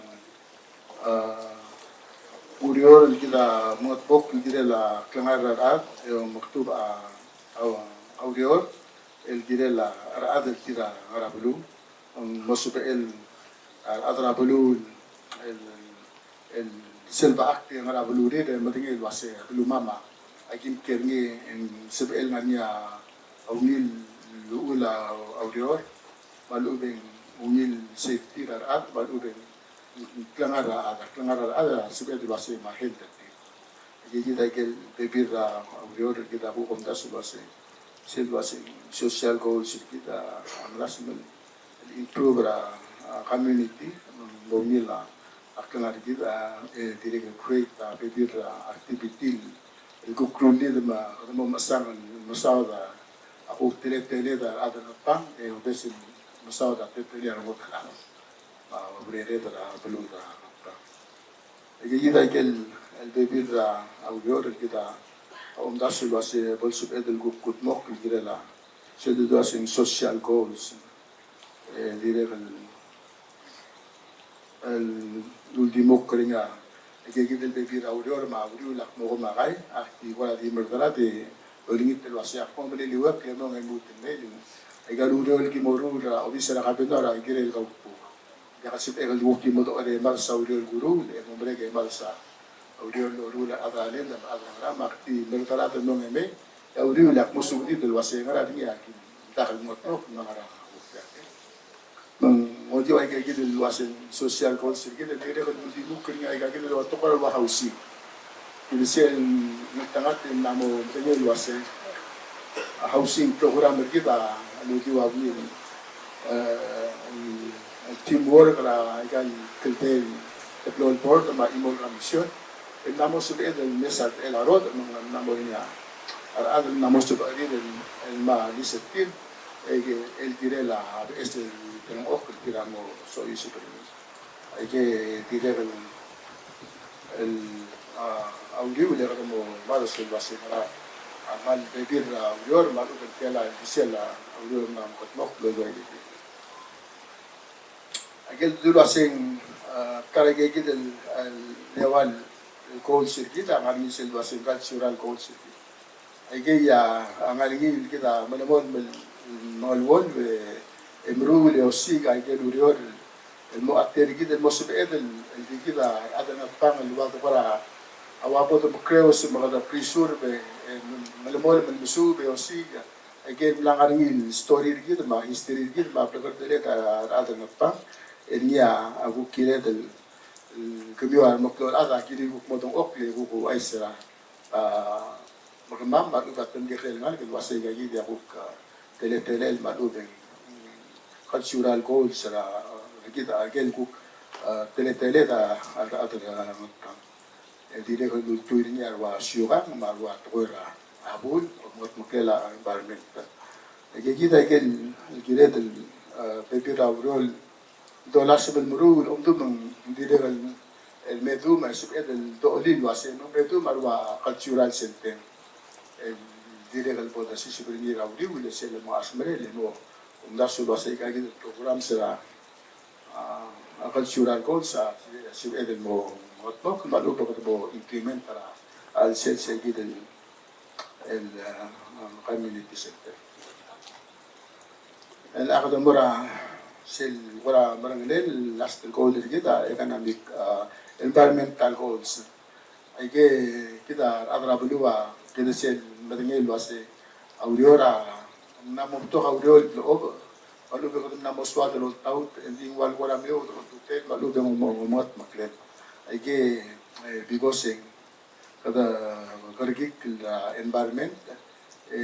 a, ureor el kid a mengetmokl el kirel a klengar er a rechad, e omekdubech a, a, a ureor el kirel a rechad el kid a ngar er a beluu. Ng mo sebechel a rechad er a beluu el, el sel bechakl e ngar er a belurir e medengei el uase a belumam a kim kiei er ngii e ng sebechel ngar er ngii a ungil uchul a ureor, me a lechub e ng ungil safety er a rechad, me a lechub e ng klengar er a rechad, klengar er a rechad a sebeched el uase me a health er tir. Aike kid a ikel bebil er a ureor el kid a kuk omdasu el uase sel uase social goals er kid a melasem el improve er a, a, community, mo ungil a, a klengar er kid a, e dirrek el create a bebil er a activity el kuk rullid me, me mo mechesang el mesaod a, a kuk teleteled a rechad er a Ngatpang, e obes el mesaod a teleteled a rengud el chad. A, urered er a beluu er a Ngatpang. Aike kid a ikel, el bebil er a ureor el kid a omdasu el uase bo lsebeched el kuk kudmokl el kirel a, sel udoud el uaseng social goals. E dirrek el, el uldimukl er ngii a, aike kid el bebil er a ureor me a uriul a kmo kom a kai, ak di kora di merderat e olengit el uase ak mo meleliuekl e mong e lmuut el mei. Aika el ureor el ki mo ruul er a obis er a governor a kirel el kaupo. Diak el sebechek el kuk di mo dechor e mars a ureor el kuruul, e mo merek e mars a ureor el loruul a rechad er a Lent, a rechad er a Ngaraard, me ak di merderat el mong e mei, e a uriul e ak mo subedid el uase ngera er ngii a kim diak el ngetmokl me a ngera a kuk diak. Me ng okiu aika kid el uase social goals er kid, e dirrek el uldimukl er ngii aika kid el tekoi er a housing. Kid sel ngeltengat e ng mla mo medengei el uase a housing program er kid a lokiu a ungil, e, el, el teamwork er aika el kldei el teblo el board me a chimo el commission. E ng mla mo sebeched el mesa el techel a rodech, me ng mla mo er ngii a rechad el mla mo sebechir el, el me a list er tir, e, el kirel a beches el telengchokl el tir a mo soiseb er ngii. Aike dirrek el, el, a, a uriul e kede mo mades el uase ngera a kmal bebil er a ureor me a lechub e ng tia el chisel a ureor me a mengedmokl el loia. Aike el dulu uaseng, a, ta er aike kid el, el eua el goals er kid a ngar er ngii sel uaseng cultural goals er kid. Aikei a ngar er ngii el kid a melemolem el mengeluolu e meruul e osiik aike el ureor el mo er tir kid el mo sebeched el di kid a rechad er a Ngatpang el ua de kora a ua bo de mekreos me kede preserve e melemolem el mesuub e osiik aike el mla ngar er ngii el story er kid me a history er kid me a blekerdelek a rechad er a Ngatpang el ngii a kuk kired el kemiu a remeklou el chad a kirir kuk mo dengchokl e kuk ouchais er a a, me kemam, me a lechub a temkekerei el ngalek el uasei aika kid a kuk, a, teletelel me a lechub e ng, mm, cultural goals er a, a, kid a, aike el kuk, a, teletelel a, a, a, a, e dirrek el ultuil er ngii a rua siukang me a rua tekoi er a bul, me a mengedmeklel a environment. Aike kid a ikel kired el, a, bebil er a ureor el dolasem el meruul, omdu me ng dirrek el, el me dmu, me sebeched el dolim el uasei me ng me dmu me a rua cultural center. El dirrek el bo dosiseb er ngii er a uriul, e sel mo asmerel, e mo omdasu el uasei aika kid el programs er a, a, a cultural goals a, sebeched el mo, mo, mo, me a lechub e kede mo implement er a, a, sel, sel kid el, el, a, community center. El a kede mo er a sel kora meringel el last goal er kid a economic, a, environmental goals. Aike kid a rechad er a beluu a kede sel medengei el uasei a ureor a mla mo betok a ureor el blechobech, me a lechub e kede mla mo soad el oltaut, e ng di ng ua el kora meoud el oltutel, me a lechub e ng mo, mo, mo mengedmeklel. Aike, e, because e ng kede kerekikl er a environment, e,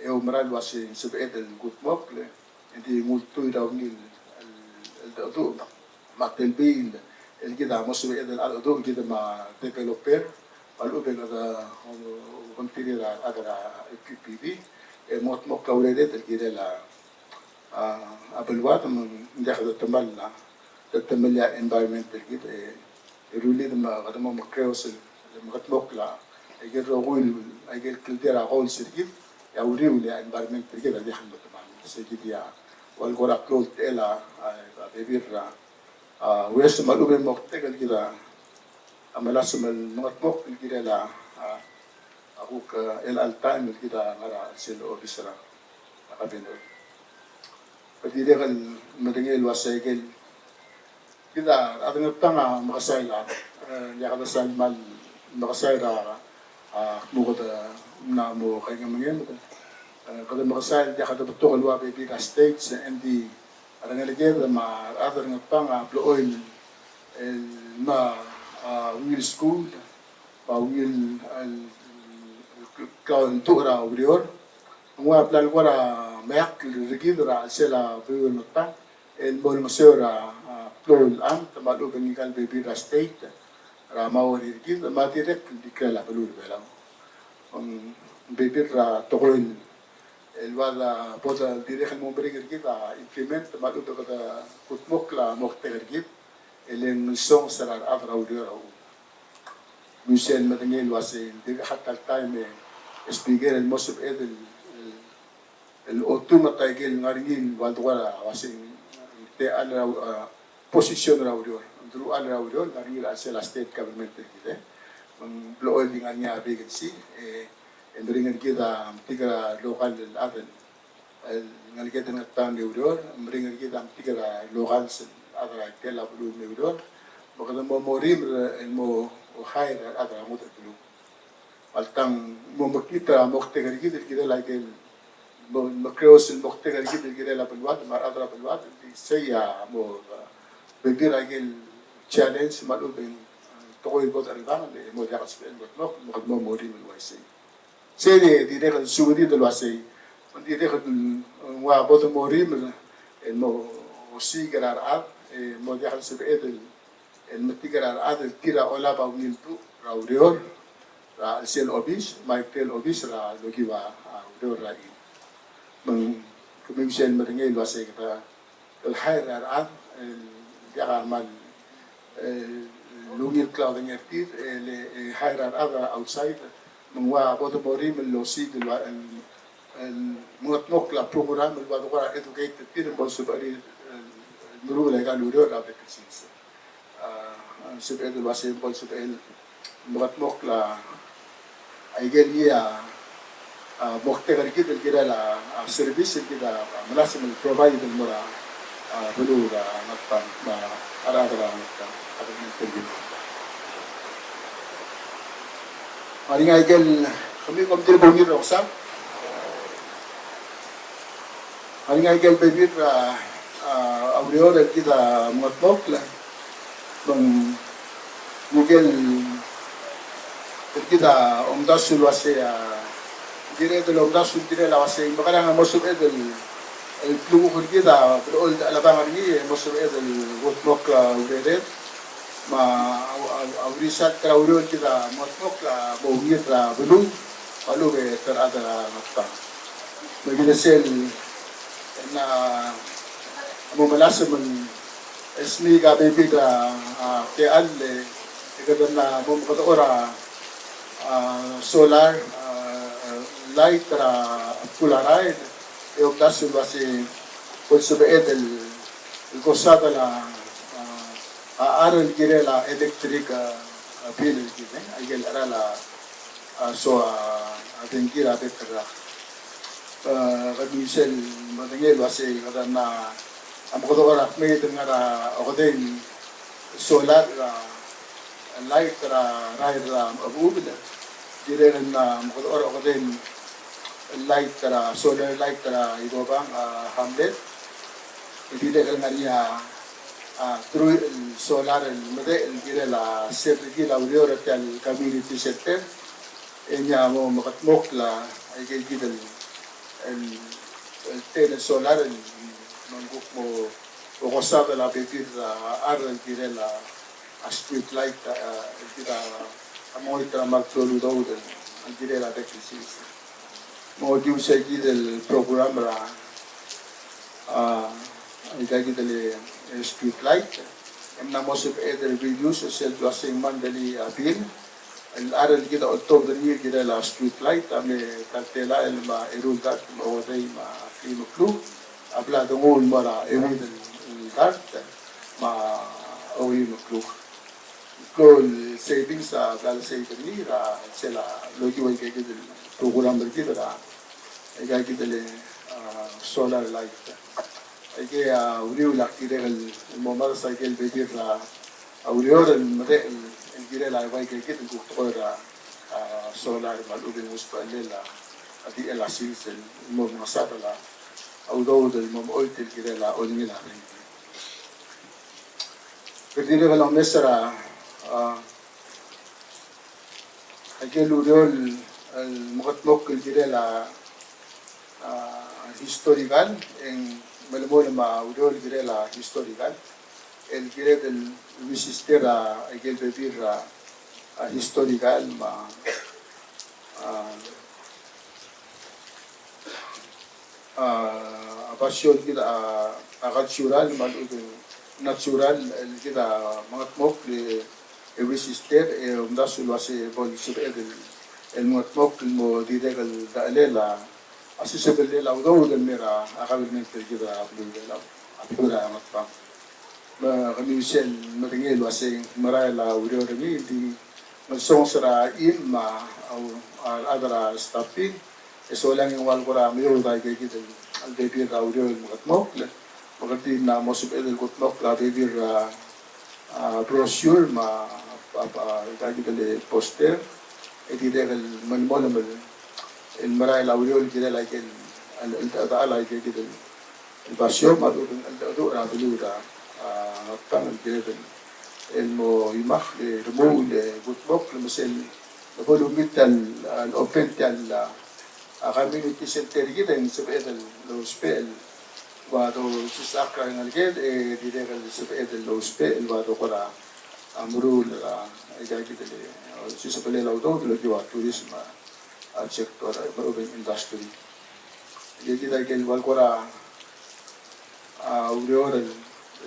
e oumera el uasei ng sebeched el kudmokl, e di ng ultuil er a ungil el, el cheldecheduch me a telbiil el kid a mo sebeched el cheldecheduch kid me a developer, me a lechub e kede, o, o, kongtir er a, er a F P P B, e mo, mo kourered el kirel a a, a beluad me ng diak de temall a, de temall a environment er kid, e, e rullid me kede mo mekreos el, el mekedmokl a ikel rokui, a ikel kldei er a goals er kid, e a uriul e a environment er kid a diak el metemall. Se kid a ua el kora klou el techel a, a, a bebil er a, a, ues me a lechub e moktek el kid a, a melasem el mengetmokl el kirel a, a, a kuk, a, el all time el kid a ngar er a sel obis er a, a kabinet. Kede dirrek el medengei el uasei ikel kid a rechad er a Ngatpang a mekesai el chad, e, ng diak de sal kmal mekesai er a, a, kmo kede mla mo kaingemengem, e, kede mekesai el diak de betok el ua bebil er a state, e ng di a rengeleked me a rechad er a Ngatpang a blechoel el, el mla, a, ungil skuul, me a ungil, el, el, el klou el nduch er a ureor. Ng ua bla el kora meakl er kid er a chelsel a beluu er a Ngatpang el mo olengeseu er a, a, klou el amt me a lechub e ng ikal bebil er a state er a mauer er kid me a dirrek el ikrel a beluu er a Belau. Ng bebil er a tekoi el ua de bo de dirrek el mo meringel er kid a implement me a lechub e kede kutmokl a moktek er kid el ngesonges er a rechad er a ureor a uchul. Me sel medengei el uasei, ng dirrek a ta el taem e speaker el mo sebeched el, el, el otumet a ikel ngar er ngii el ua de kora uasei, techall er a, a, position er a ureor, deruchall er a ureor, ngar er ngii er a chelsel a state government er kid, e. Me ng blechoel di ngar er ngii a vacancy, e, e meringel er kid a metik er a local el chad el el ngalek er a Ngatpang el ureor, meringel er kid a metik er a local sel chad er a ikrel a beluu me ureor, me kede mo morimel el mo hire a rechad er a ngodech el beluu. Alta ng mo mekngit a moktek er kid el kirel a ikel mo, mekreos el moktek er kid el kirel a beluad, me a rechad er a beluad, el di sei a mo, a, bebil er a ikel challenge me a lechub e ng tekoi el bo decheldangel e mo diak el sebechel el mo, me kede mo morimel el uaisei. Sei di dirrek el subedid el uasei, me ng dirrek el, mm, ua bo de morimel el mo osiik er a rechad, e mo diak el sebeched el, el metik er a rechad el tir a olab a ungil duch er a ureor er a chelsel obis, me a ikrel obis er a lokiu a, a, ureor er a chii. Me ng kemiu sel medengei el uasei kede el hire er a rechad, el diak a kmal, e, ungil klaodengei er tir, el, e, hire er a rechad er a outside, me ng ua bo de morimel el osiik el, el, el mengetmokl a program el ua de kora educate er tir, me bo lsebechir el, el meruul a ikal ureor er a bek el sils. A, sebeched el uasei bo lsebechel el mengetmokl a ikel ngii a, a, moktek er kid el kirel a, a, service el kid a, a, melasem el provide el mo er a, a, beluu er a Ngatpang, me a rechad er a Ngatpang, a government er kid. Me ng ngar er ngii a ikel, kemiu kom dirk bo ungil er a oksang. Ng ngar er ngii a ikel bebil er a, a, ureor el kid a mengetmokl, me ng ikel, el kid a omdasu el uasei, a, kired el omdasu el kirel a uasei, mekerang e mo sebeched el, el klukuk er kid a blechoel el dechelebangel er ngii, e mo sebeched el kutmokl a urered, me a, a, a, a result er a ureor el kid a mengetmokl a mo ungil er a beluu, me a lechub e te rechad er a Ngatpang. Me kid a sel, e ng mo melasem el smiik a bebil er a, a, techall, e kede mla mo mekedechor a, a, solar, a, light er a bkul a rael, e omdasu el uasei bo lsebeched el, el kosadel a, a, a char el kirel a electric, a, a, bill er kid, e, a ikel cheral a, a, so, a, a dengki er a bek el rak. E, kemiu sel medengei el uasei kede mla mekedechor a kmeed el ngar er a okedei el solar er a light er a rael er a Mechebechubel. Dirrek el mla mekedechor a okedei el light er a solar light er a Ibobang, a, hamlet. E dirrek el ngar er ngii a, a, truich el solar el medechel el kirel a sel rekil a ureor er tia el community center. E ng mo mekedmokl a ikel kid el, el, el ten el solar el me ng kuk mo okosadel a bebil er a char el kirel a, a street light, a, el kid a, a mengoit er a kmal klou el udoud el kirel a bek el sils. Me ng okiu sei kid el program er a, a, aika kid el, e, street light. E mla mo sebeched el reduce sel uasei monthly, a, bill. el charei el kid a oltobed er ngii el kirel a street light a me ta el telael me a eru el dart me a orrei me a klim el kluk a bla denguu el mo er a euid el dart me a okeim el kluk. Klou el savings a bla le save er ngii er a sel lokiu a ikakid el program er kid er a ikakid el, a, solar light. Aike a uriul a kirek el mo mades aike el bebil er a ureor el merek el kirel a ua ikakid el kuk tekoi er a, a, solar me a lechub e ng usbechel a, a dichel a sils el mo mengesadel a udoud el mo mechoit el kirel a olengel a rengki. Kede dirrek el omes er a, a, aike el ureor el mekedmokl el kirel a, a, historical, e ng melemolem a ureor el kirel a historical, el kired el resist er a, aike el bebil er a, a, historical me a, a, a, basio el kid a, a, cultural me a lechub e ng natural el kid a mengedmokl e, e resist er, e omdasu el uase bo el sebeched el, el mengedmokl el mo dirrek el dechelel a, a sisebellel a udoud el mei er a, a, government el kid a beluu er a, a beluu er a Ngatpang. Me kemiu sel medengei el uase ng merael a ureor er ngii, di melsonges er a chim me a, a, a rechad er a staffing, e solang e ng ua el kora meoud a ikakid el bebil er a ureor el mekedmokl, me kede di mla mo sebeched el kudmokl a bebil er a, a, brochure me a, a, a, ikakid el poster, e dirrek el melemolem el, el merael a ureor el kirel aike el, el, el, el, el, ikakid el el basio me a lechub e ng cheldecheduch er a beluu er a, a, Ngatpang el kired el mo imakl e remuul e kudmokl me sel bo lomit el, a, open tia el, a, community center er kid e ng sebeched el lousbech el ua dosisecheklak a rengeleked e dirrek el sebeched el lousbech el ua dekora, a, meruul er a, a, ikakid el, a, sisebellel a udoud el okiu a tourism, a, a, sector, a, me a lechub e ng industry. Ikakid a ikel ua el kora, a, ureor el,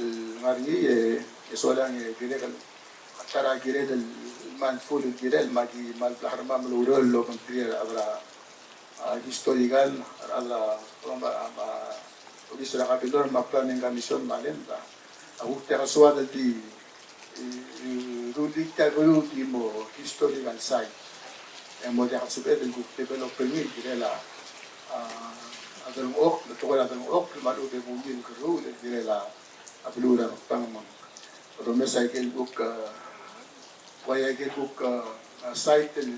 el ngar er ngii, e, e solang e dirrek el, a ta er a kired el, el mindful el kirel, me aki mal bla harmam el ureor el obengterir a rechad er a, a, historical, a rechad er a, a, a, obis er a kabelor me a planning commission me a land, a, a kuk diak el soad el di e, e, rullii tia el beluu el di mo historical site. E mo diak el sebeched el kuk develop er ngii el kirel a, a, a delengchokl, tekoi er a delengchokl, me a lechub e ng ungil el kerruul el kirel a, a beluu er a Ngatpang me ng odomes a ikel kuk, a, ua ikel kuk, a, a, site el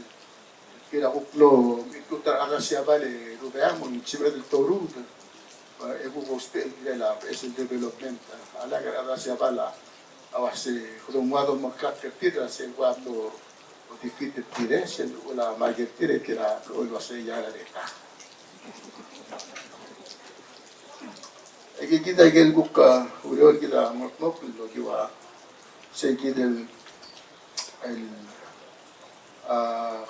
kid a kuk mlo, mekngit a rechad er a Siabal e rubak me ng sebeched el toruul, e, e kuk ousbech el kirel a beches el development, a, a lak er a rechad er a Siabal a, a uase kede mo ua domeklatk er tir, a se kua mlo defeat er tir, e sel uchul a mike er tir, e tir a blechoel uase ia er a reta. E kid a ikel kuk, a, ureor el kid a mekmokl el okiu a, se kid el, el a,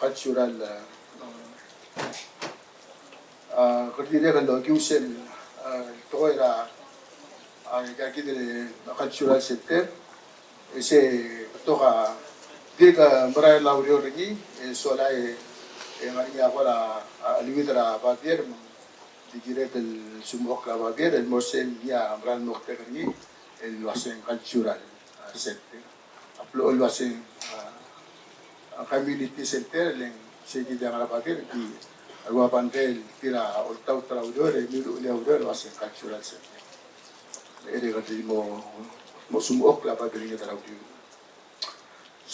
cultural, a, a, kede dirrek el okiu sel, a, tekoi er a, a, ikakid el cultural center, e se betok a, dirk merael a ureor er ngii, e sola e, e ngar er ngii a kora, a, cheleuid er a babier, me ng di kired el sumechokl a babier, el mo er sel ngii a mera el moktek er ngii, el uaseng cultural, a, center. A blechoel el uaseng, a, a community center, le ng se kid a ngar er a babier, di a ua bundle el tir a oltaut er a ureor, e miluchelii a ureor el uaseng cultural center. E dirrek el di mo, mo sumechokl a babier er ngii er a ureor.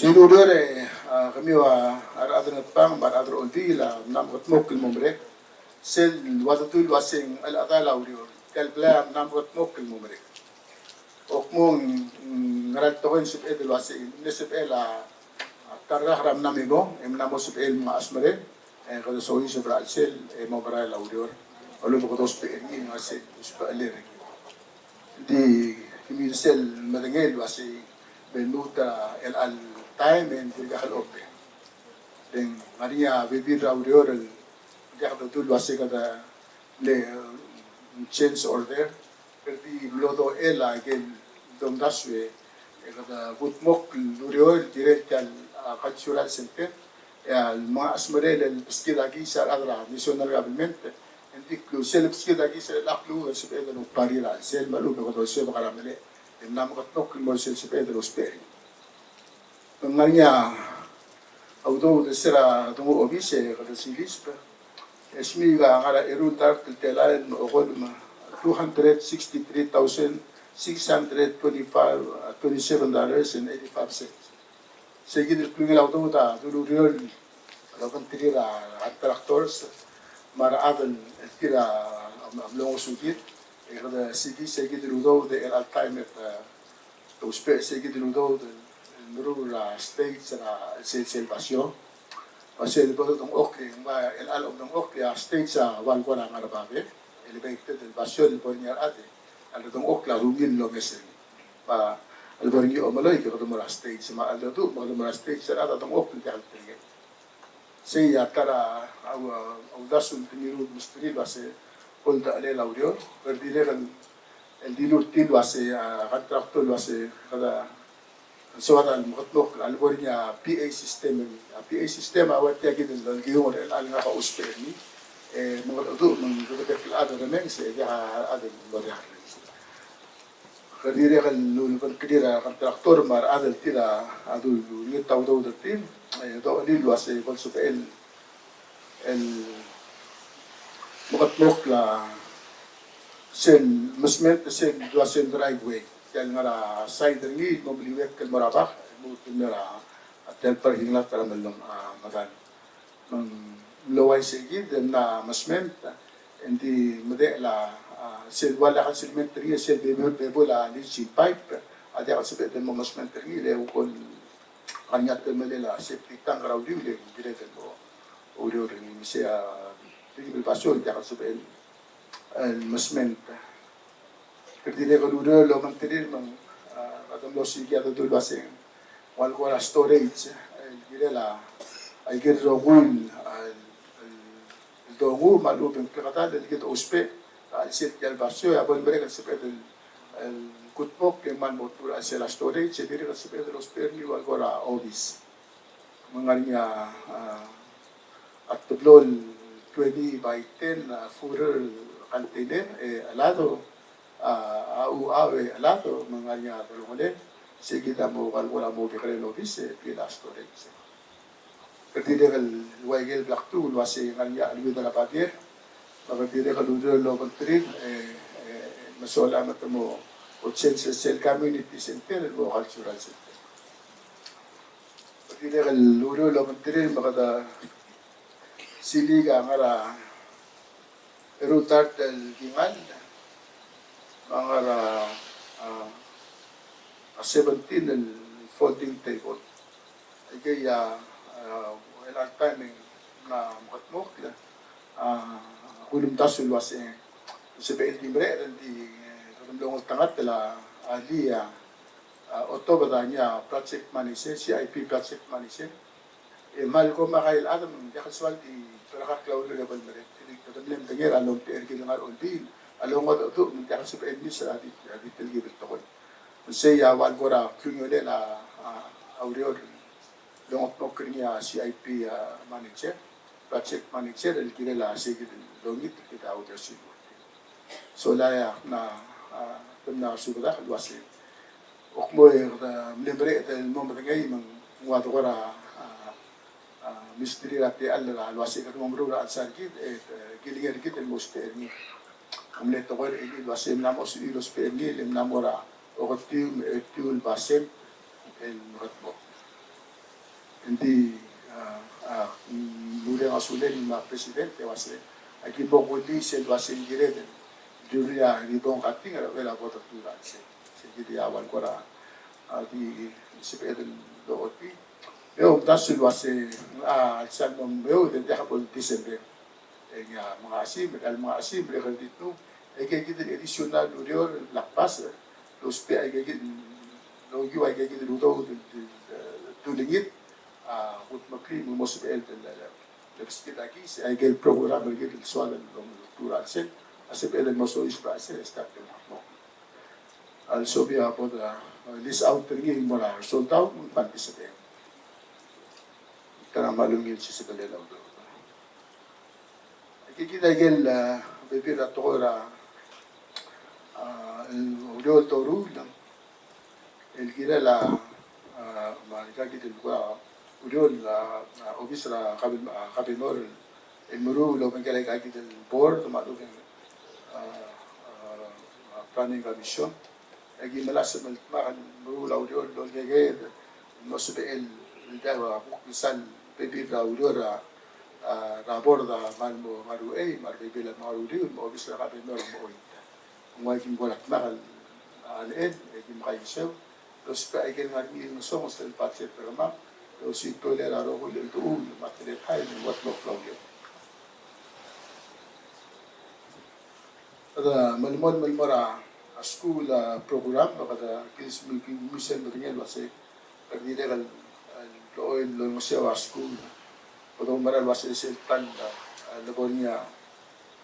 Sel ureor e, a, kemiu a rechad er a Ngatpang, me a rechad er a Olbiil, a mla mekedmokl el mo merek. Sel ua dedu el uaseng chelechedal a ureor. Tia el blai a mla mekedmokl el mo merek. Okmo ng, mm, ngera el tekoi el sebeched el uasei, ng sebechel a, a, ta el rak er a mla mimong, e mla mo sebechel el mengachas mereng, e kede soiseb er a chelsel, e mo merael a ureor. A lebo kede ousbech er ngii, ng uasei, usbechelel er ngii. Di, kemiu sel medengei el uasei, me lmuut er a chelecha el taem, e ng dirkak el open. Ng ngar er ngii a bebil er a ureor, el diak dedu el uasei kede le, mm, change order, kede di mlo dochel a ikel domdasu e kede kudmokl el ureor el kirel tia el, a, cultural center, E a le mengasmerel el beskid a kis a rechad er a national government, e ng di klou sel beskid a kis a klou el sebeched el ouparty er a chelsel me a lechub e kede olsebek er a melech e mla mekedmokl el mo er sel sebeched el ousbech er ngii. Me ng ngar er ngii a udoud er se er a denguu obis e kede siliseb. E smiik a ngar er a eru el dart el telael me a okolem a two hundred sixty-three thousand six hundred twenty-five, uh, twenty-seven dollars and eighty-five cents. Seikid el klungel a udoud a dulu ureor el obengterir a contractors me a rechad el tir a mlo ngosukid. E kede sikid seikid el udoud er chelecha el taem e te ousbech seikid el udoud el meruul er a stage er a sel, sel basio. Me sel bo dengchokl e ng ua chelecha el omdengchokl a stage a ua el kora ngar er a babier, elevated el basio el bo er ngii a rechad e a ledengchokl a ungil el omes er ngii. Me a lebo er ngii a omeloik e kede mo er a stage, me a ledu me kede mo er a stage er a rechad a dengchokl el diak el terkid. Sei a ta er a, a, a uldasu el denguu el mesterir el uase bo el dechelel a ureor, e dirrek el, el dilu er tir el uase, a, contractor el uase, kede soad el mekedmokl a lebo er ngii a P A system, a P A system a ua tia kid el, el kiung er chelecha el ngak a ousbech er ngii, e mengedecheduch me ng kede el chad el remenges e diak a chad el mo diak el remenges. Kede dirrek el ulebengkelir a contractor me a rechad el tir a dulengit a udoud er tir, e dochelir el uase bo lsebechel el mekedmokl a sel mesment, sel dua sel driveway. Tia el ngar er a side er ngii el mo meliuekl el mo er a bak, el mo er a tia el parking lot er a Mellong, a, Medal. Me ng mlo uaisei kid e mla mesment, e ng di medechel a, a, sel ua el diak el silment er ngii, sel bebul, bebul a leaching pipe, a diak el sebeched el mo mesment er ngii, le ukol ngar er ngii a temelel a septic tank er a uriul, le ng kired el mo oureor er ngii, me sei a, di el basio el diak el sebechel el mesment. Kede dirrek el ureor el obengterir me ng, a, kede mlo osiik a dodu el uase ng ua el kora storage, el kirel a, a ikel rokui el, el, el dongu me a lechub e ng klekedall el kid ousbech er a chelsel tia el basio, e a bo lemerek el sebeched el, el kutmokl e ng kmal mo tuu er a chelsel a storage, e dirrek el sebeched el ousbech er ngii ua el kora obis. Me ng ngar er ngii a, a, a teblo el twenty by ten, a, footer container, e chelado, a, a uchau e chelado, me ng ngar er ngii a delongelel, sei kid a mo ua el kora mo kekerei el obis, e tia el storage. Kede dirrek el ua ikel bla kdu el uase ng ngar er ngii a cheleuid er a babier, me kede dirrek el ureor el obengterir, e, e, me sola me te mo, mo change sel community center el mo cultural center. Kede dirrek el ureor el obengterir me kede silik a ngar er a eru el dart el kingall, me a ngar er a, a, a seventeen el folding table. Aikei a, a, el all time e ng mla mekedmokl, a, a, ulemdasu el uase ng sebechel di mereched el di, e, kede mlo ngeltengat el a, a, di a, a, otobed a ngii a project manager, C I P project manager. E kmal kom a kael chad me ng diak el soal di berekakl a ureor e bo lemerek. Kede mle medengei er a lomtechei er kid el ngar er a olbiil a longedecheduch me ng diak el sebechel el miss er a di, a di telkib el tekoi. Me sei a ua el kora klungiolel a, a, a ureor el ongedmokl er ngii a C I P, a, manager, project manager, el kirel a sei kid el longit er kid a ureor sel. Sola e ak mla, a, te mla subedak el uase ng kmo e kede mle mereched el mo medengei me ng ua de kora, a, a, misteri er a techall el uase kede mo meruul er a chelsel kid, e, e, kilengei er kid el mo ousbech er ngii. Ng mle tekoi er ngii el uase ng mla mo sebechir el ousbech er ngii, e ng mla mo er a oketiu me a etiu el basent el mekedmokl. Ng di, a, a, mm, lureng a sulel me a president e uase aki mo kullii sel uase ng kired el dilu a ribbon cutting er a uchei er a bo detuu er a chelsel. Sel kid a ua el kora, a, di sebeched el lochotii. E omdasu el uase, a, chelsel mo meoud e ng diak bo el December. E ng mengasim, e ng mengasim, e kede di tnuu, e aikei kid el additional ureor el bla kbasech el ousbech aikei kid el okiu aikei kid el udoud el, el, el ulengit, a, kutmeklii me ng mo sebechel el, el, el, el beskid a kis, aikel program er kid el soal el, el, el, el, el, a sebechel el mo soiseb er a chelsel e start el mo. A lsobii a bo de, a, lease out er ngii el mo er a soldau, me ng kmal di sebechel. Kede mal ungil sisebelel a udoud. Aki kid a ikel, a, bebil er a tekoi er a, a, el ureor el doruul el kirel a, a, me aika kid el kora ureor a, a, obis er a kabi-, a, kabinor el meruul el obengkel aika kid el board me a lobengkel, a, a, a, planning commission. Aki melasem el dmak el meruul a ureor el olkeked el mo sebechel el diak a kuk sal bebil er a ureor er a, a, er a board a mal mo ngar er a uchei me a rebebil a mal ngar er a uriul me a obis er a kabinor a mo choit. Ng ua aki kora dmak el, a, lechub e aki mkaingeseu el ousbech aike el ngar er ngii el ngesonges el budget er kemam el osisiu el tolel a rokui el cheldechuul me a teletael el ua dmokl a ureor. Kede melemolem el mo er a school, a, program, me kede kilis me ki mle sel medengei el uasei kede dirrek el, el blechoel el olengeseu a school. Kede oumera el uasei sel plan, a, el bo er ngii a,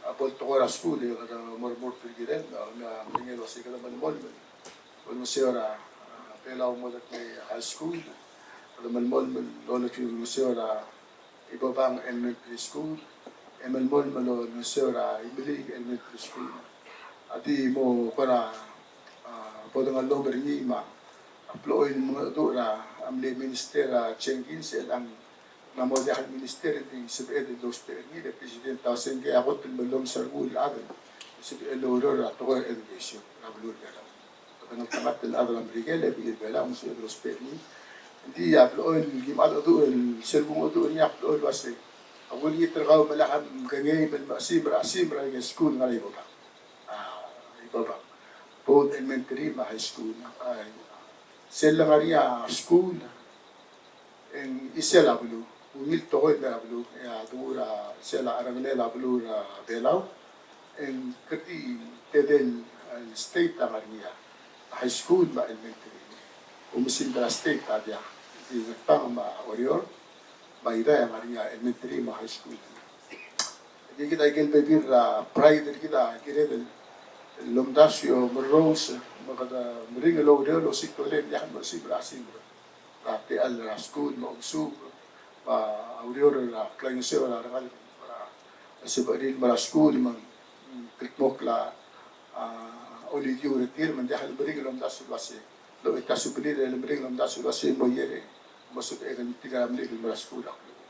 a, bo el tekoi er a school, e kede mo remurt el kirel, a, me a medengei el uasei kede melemolem el olengeseu er a, a, Belau Modekngei High School, kede melemolem el olengeseu er a Ibobang Elementary School, e melemolem el olengeseu er a Imeliik Elementary School. A di mo kora, a, bo dengellomel er ngii me a blechoel el mengedecheduch er a mle Minister, a, Jenkins, el ng mla mo diak el minister e ng di sebeched el lousbech er ngii, e le President a uasei ngii a kot el me llomes a rengul el chad el sebechel el oureor er a tekoi er a education er a beluu er a Belau. Kede ngeltengat el chad er a Merikel e bebil er a Belau a mo sebeched el lousbech er ngii. Ng di a blechoel el ki mengedecheduch el sel kungedecheduch er ngii a blechoel el uasei a kulengit er kau me lak mkengei me lmechesimer a chesimer er a ike el school el ngar er a Ibobang. A, Ibobang. Both elementary me a high school. A, sel lengar er ngii a school e ng chisel a beluu, ungil tekoi el mei er a beluu, e a donguu er a sel a cherengelel a beluu er a Belau, e ng kid a tedei el state a ngar er ngii a high school me a elementary. Oumesingd er a state a diak, e di Ngatpang me a Oreor me a Irrai a ngar er ngii a elementary me a high school. Aki kid a ikel bebil er a pride er kid a kired el omdasu e omerrous, me kede meringel el oureor el osiik a tolel e diak el mechesimer a chesimer er a techall er a skuul me a omesub, me a ureor er a klaingeseu er a rengalek er a sebechir el mo er a skuul me ng kldmokl a, a, olidiu er tir me ng diak el meringel el omdasu el uasei, el ochoit a subelir e le meringel el omdasu el uasei mo er ngii e mo sebechek el metik er a meliik el mo er a skuul a klukuk.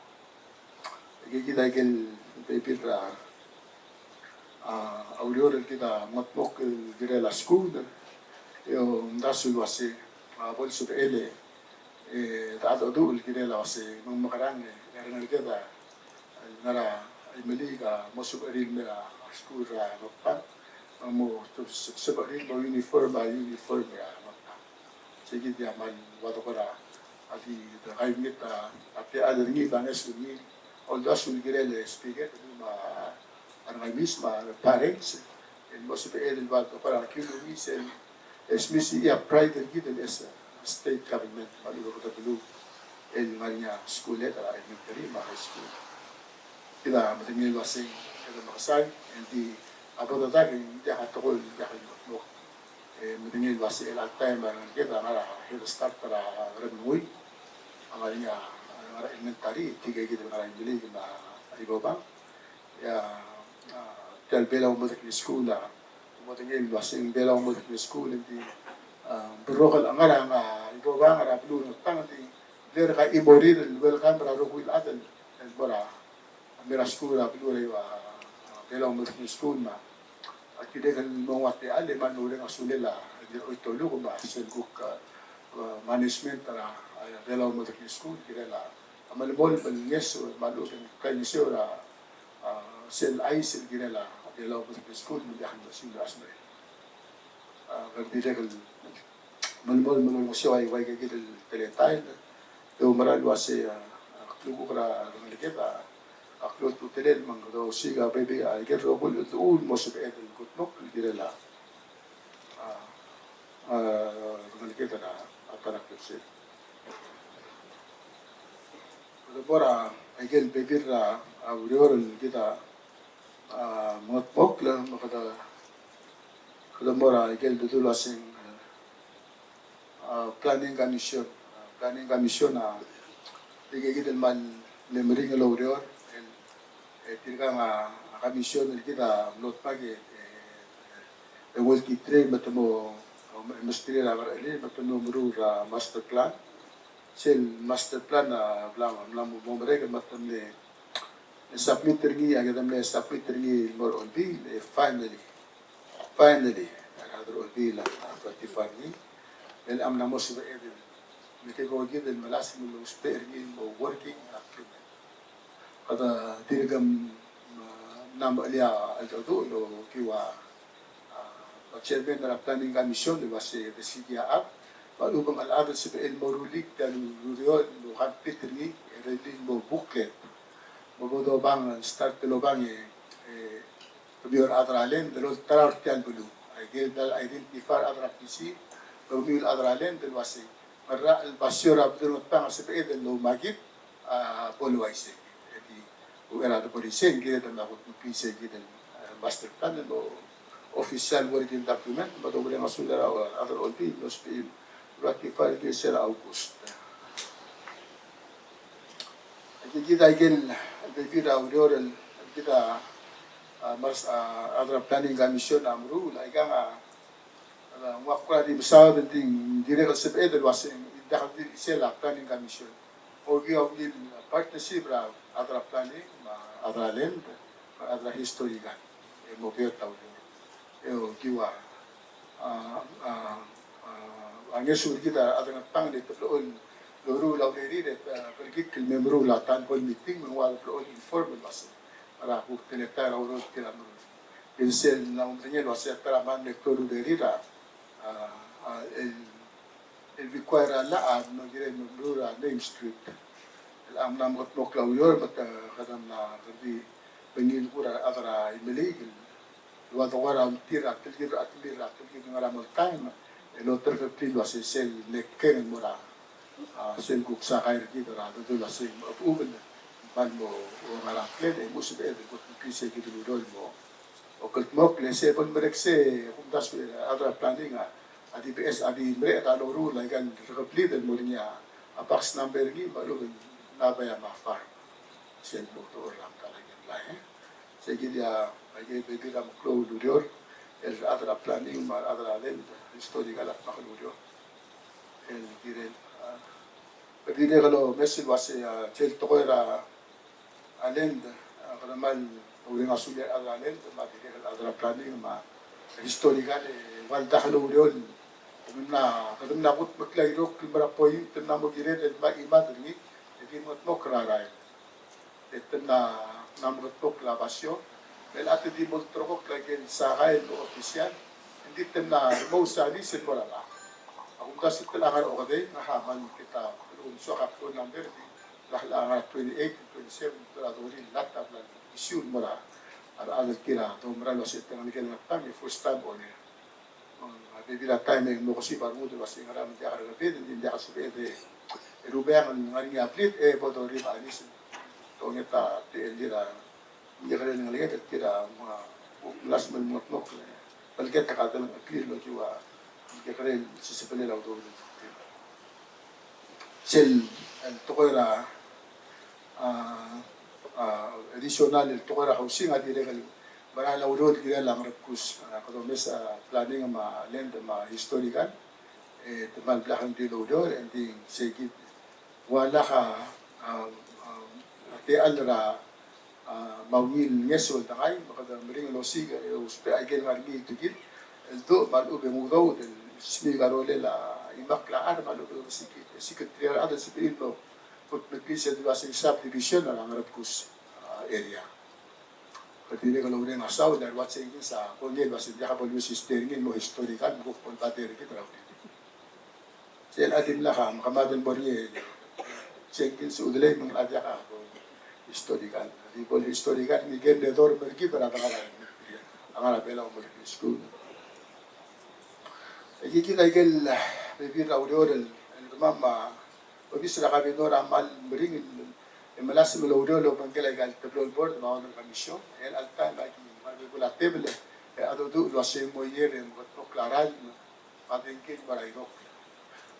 Aki kid a ikel bebil er a, a, ureor el kid a mengedmokl el kirel a skuul, e omdasu el uasei, a, bo lsebechel e, e, de chedecheduch el kirel a uasei, me ng mekerang e, a rengeleked a, el ngar er a Imeliik a mo sebechir el mei er a skuul er a Ngatpang, me ng mo sebechir el mo uniform a uniform er a Ngatpang. Sei kid a kmal ua tekoi er a di kaingeseu a techall er ngii me a ngeso er ngii, a uldasu el kirel a speaker me a rengai miss me a parents el mo sebechel el ua tekoi er a kiulii sel smisichii a pride er kid el state government me a lechub e kede beluu el ngar er ngii a skuuled er a elementary me a high school. Kid a medengei el uasei kede mekesai, e ng di a bo dedak e ng diak a tekoi el diak el mekmok. E medengei el uasei el altaem a rengeleked a ngar er a Head Start er a Ngeremlengui, a ngar er ngii a, ngar er a elementary, tirke kid el ngar er a Imeliik me a Ibobang. E a, a, tia el Belau Modekngei School a, medengei el uasei ng Belau Modekngei School, e ng di, a, berrotel a ngar er a, a, Ibobang er a beluu er a Ngatpang, e ng di dirrek a chimorir el welcome er a rokui el chad el mo er a, mei er a skuul er a beluu er a, a, Belau Modekngei School me a, a dirrek el mo ua techall e kmal mereng a sulel a, a Dirraoitoluk me a sel kuk, a, management er a, a, Belau Modekngei School, kirel a, a melemolem el ngeso me a lechub e ng kaingeseu er a, a, sel chais el kirel a Belau Modekngei School, me ng diak el mesiou el chais me a, a, kede dirrek el melemolem el olengeseu a ua ika kid el teletael. E oumera el uasei, a, a klukuk er a rengeleked a, a klou a ultutelel me ng kede osiik a bebil a ikel rokui el cheldechuul el mo sebeched el kudmokl el kirel a, a, a, rengeleked er a, a ta er a klebesei. Kede mo er a ikel bebil er a, a, ureor el kid a, a, mengedmokl, me kede, kede mo er a ikel dedu el uaseng, a, planning commission. A, planning commission a, ike kid el kmal le meringel el oureor el, e, tirkang a, a commission el kid a mlo tmak e, e, e, e, ulekitrei me te mo, o, me, mesterir a kerrechelil me te mo meruul er a master plan. Sel master plan a bla, bla mo, mo merek me te mle submit er ngii, a kede mle submit er ngii el mo er a Olbiil, e, finally. Finally, a rechad er a Olbiil a, a, ratify er ngii. El mla mo sebeched el, me te ko kid el melasem el ousbech er ngii el mo working document. Kede dirk, mm, mla mo er ngii a cheldecheduch el okiu a, a, chairman er a planning commission el uase de sigi a chad. Me a lechub e ng chad el sebechel el mo rullii tia el ureor el mo complete er ngii, e rullii el mo booklet. Me bo dobang, start el obang e, e, kemiu el chad er a land el olterau er tia el beluu. Aike el bla le identify er a chad er a P C, kemiu el chad er a land el uasei, ngera el basio er a Bedul Ngetbang a sebeched el oumakit, a, bo le uaisei. E di, uchei er a debo er isei, ng kired el mla kutmeklii sei kid el, e, master plan el mo official working document, me domereng a sulir a, a, chad er a Olbiil el ousbech el ratify er ngii er se er a August. Aike kid a ikel bebil er a ureor el kid a, a, mars, a, a rechad er a planning commission a meruul, aikang a, a, ng ua kora di mesaod e ng di, dirrek el sebeched el uasei, ng diak di sel a planning commission. Okiu a ungil partnership er a rechad er a planning, me a rechad er a land, me a rechad er a historical. E mo beot a ureor. E okiu a, a, a, a, a ngeso er kid a rechad er a Ngatpang e te blechoel loruul a urerir e, a, berekikl el me meruul a town hall meeting me ng ua te blechoel inform el uasei. A kuk teletael er a ureor er tir a meruul. E sel mla mo medengei el uasei a ta er a mle klou el urerir a, a, a, el, el require a llach a mlo kirel el meruul a name street. El mla mekedmokl a ureor me te, kede mla kede di bengil kuk a rechad er a Imeliik el ua de kora tir a telkib, a telkib, a telkib el ngar er a Meltaem el oterekeklii el uasei sel mle keng el mo er a, a, sel kuk sakai er kid er a dedu el uasei me a chubechubel el kmal mo ngar er a ngklel e mo sebeched el kutmeklii sei kid el ureor el mo okeldmokl. E sei bo lemerek sei, kumdasu e a rechad er a planning a, a di beches, a di mereched a loruul aika el rekeblid el mo er ngii a, a box number er ngii me a lechub e ng nabea me a farm. Sel bo doruul er a mekera el line. Sei kid a, aike el bebil er a meklou el ureor el rechad er a planning me a rechad er a land, historical a dmak el ureor. El kirel, a, kede dirrek el omes el uasei, a, sel tekoi er a, a, land, a, kede kmal oureng a sulir a rechad er a land, me a dirrek el rechad er a planning, me a historical, e, ua el diak el oureor, kede mla, kede mla kutmeklii a irokl el mo er a point, te mla mo kired el mla chimad er ngii, e di mengetmokl er a rael. E te mla, mla mengetmokl a basio. Me a te di mo ulterekokl a ikel sakai el mo official. Ng di te mla remous a lease el mo er a llach. A kumdasu e te mla ngar er a okedei, ng a kmal kid a, el soak a phone number, di mla ngar er a twenty-eight, twenty-seven, te mla dulii el llach a bla issue el mo er a, a rechad el tir a doumera el uasei te ngelekel a Ngatpang e first time owner. Me a bebil a taem e ng mo kesib a rengud el uasei ngera me ng diak a rekebid, ng di ng diak a sebeched e rubeang el ngar er ngii a blid, e bo dorir a lease. Te onget a techellir a mekekerei el ngelekek el tir a mo melasem el mengetmokl el, el kid a kadelengcheklir el okiu a mekekerei el sisebelel a udoud. Sel, el tekoi er a, a, a, additional el tekoi er a housing a dirrek el mera el oureor el kirel a Ngerebkus, a, kede omes a planning me a land me a historical, e te kmal blak el di el oureor, e ng di sei kid. Ua lak a, a, a, a techall er a, a, me a ungil ngeso el dengai, me kede meringel el osiik, e ousbech a ikel ngar er ngii el tekingel, el duch me a lechub e ng udoud el smiik a rolel a imakl a chad, me a lechub e ng osiik, osiik er tir a rechad el sebechir el mo kutmeklii sel dua sei subdivision er a Ngerebkus, a, area. Kede dirrek el oureng a saul, el ua Jenkins a kongei el uasei ng diak bo le use history er ngii el mo historical, me kuk bo el bader er kid er a urerir. Sel a dimlak a mekemad el mo er ngii, Jenkins a udelei me ng diak a bo historical. Di bo le historical, ngike el dorm er kid er a dengar er a, a ngar er a Belau Military School. Aikakid a ikel bebil er a ureor el, el kemam a obis er a Kabenor a kmal meringel e melasem el oureor el obengkel aika el teblo el board me a owner commission, e chelecha el taem a ki ngar er a bebul a tebel e a dodu el uasei mo er ngii e mo kldmokl a rael me a dengki el mo er a irokl.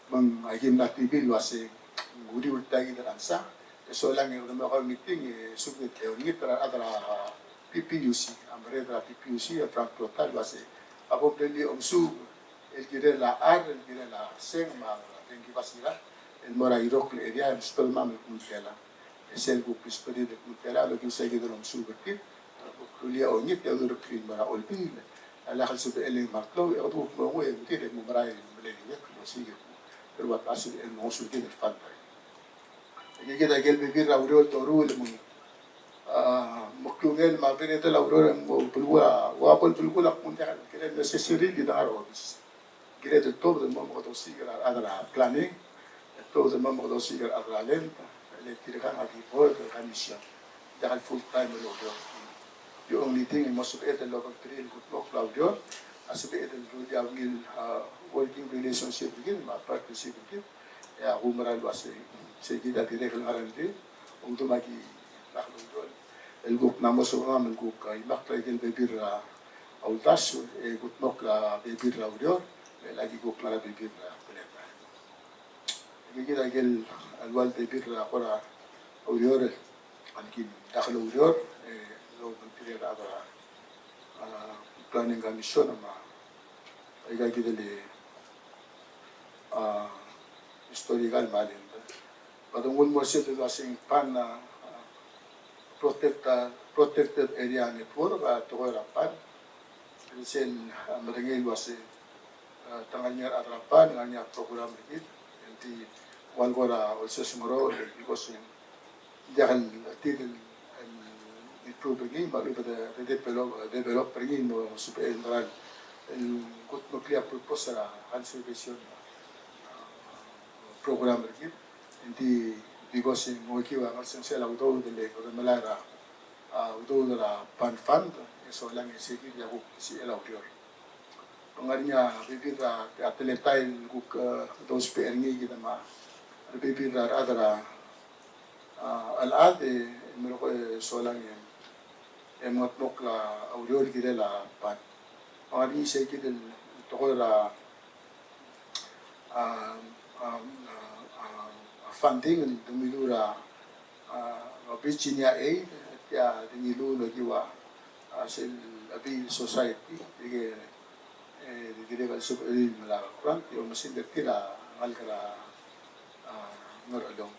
Me ng aki mla tibil el uasei ng uriul tia kid el answer, E solang e kede mo er a meeting e subed e olengit er a rechad er a P P U C, a merreder er a P P U C, a Frank Cloutier, el uase a bo mle omesuub el kirel a char, el kirel a seng me a dengki basira el mo er a irokl el area e msubedemam el kmo ng tela. E sel kuk msubedid el kmo ng tela el okiu sei kid el omesuub er tir. Kuk rullii a ongit e a udureklii el mo er a Olbiil a lak el sebechel el ngmai a klou e kede kuk mo nguu e ng tir el mo merael el melai el iuekl el osiik el kmo ng ua te sebechel el mo ngosukid el fund. Aikakid a ikel bebil er a ureor el doruul me ng, a, meklungel me a beredel a ureor e ng mo belkul a, ua bo el belkul a kmo ng diak el kirel necessary el di ngar er a obis. Kired el tuobed el mo omekedosiik er a rechad er a planning, el tuobed el mo omekedosiik er a rechad er a land, le tirkang a di board el commission. Diak el full time el oureor. The only thing el mo sebeched el obengterir el kutmokl a ureor a sebeched el rullii a ungil, a, working relationship er kid me a partnership er kid. E a kumerang el uasei, sei kid a dirrek el ngar er ngii, ongdum a ki lak el ureor el kuk mla mo subemam el kuk, a, imakl a ikel bebil er a uldasu, e kutmokl a bebil er a ureor, me lak ki kuk ngar er a bebil er a teletael. Aikakid a ikel ua el bebil er a kora ureor, a ki diak el oureor, e, el obengterir a rechad er a, a, planning commission me a aikakid el, a, historical me a land. Kede nguu el mo er sel dua seng PAN, a, a, protect, a, protected area network, a, tekoi er a PAN. Sel, a, medengei el uase, a, te ngar er ngii a rechad er a PAN, ngar er ngii a program er kid, el di ua el kora olseseng er ngii, el di koseng diak el tir el, el improve er ngii, me a lechub e de, de develop, develop er ngii, mo sebechel el mera el kutmeklii a purpose er a conservation, a, program er kid. Ng di, because ng okiu a ngar er sel a udoud el kede melai er a, a, udoud er a PAN fund, e solang e sei kid a kuk sebechel a ureor. Me ng ngar er ngii a bebil er a, a teletael el kuk, e, dousbech er ngii kid me a rebebil er a rechad er a, a, chelechad e, e melekoi e solang e, e mengedmokl a ureor el kirel a PAN. Me ng ngar er ngii sei kid el tekoi er a, a, a, a, a funding el demiluches er a, a, Virginia Aid, tia di ngiluu el okiu a, a, sel Aviil Society, e, e, dirrek el sebechir el melai a grant, e oumesingd er tir a ngalek er a, a, Ngerchelong.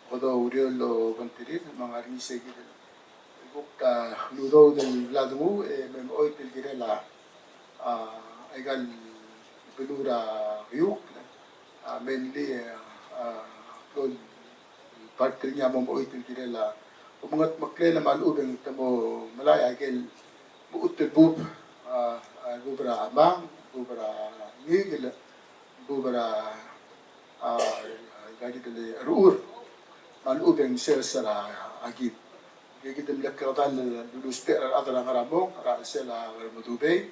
Kede oureor el obengterir, me ng ngar er ngii sei kid el kuk, a, udoud el bla denguu, e, me mechoit el kirel a, a, aika el beluu er a Keiukl, a, mainly, a, a, klou el part er ngii a mo mechoit el kirel a, omengedmeklel me a lechub e ng te mo melai a ikel mechut el bub, a, a, bub er a Amang, bub er a Ngikel, bub er a, a, aika kid el Rechur, me a lechub e ng sers er a, a kid. Aika kid el mle kleked el lulusbech er a rechad er a Ngeramong, er a chelsel a Ngermedubei,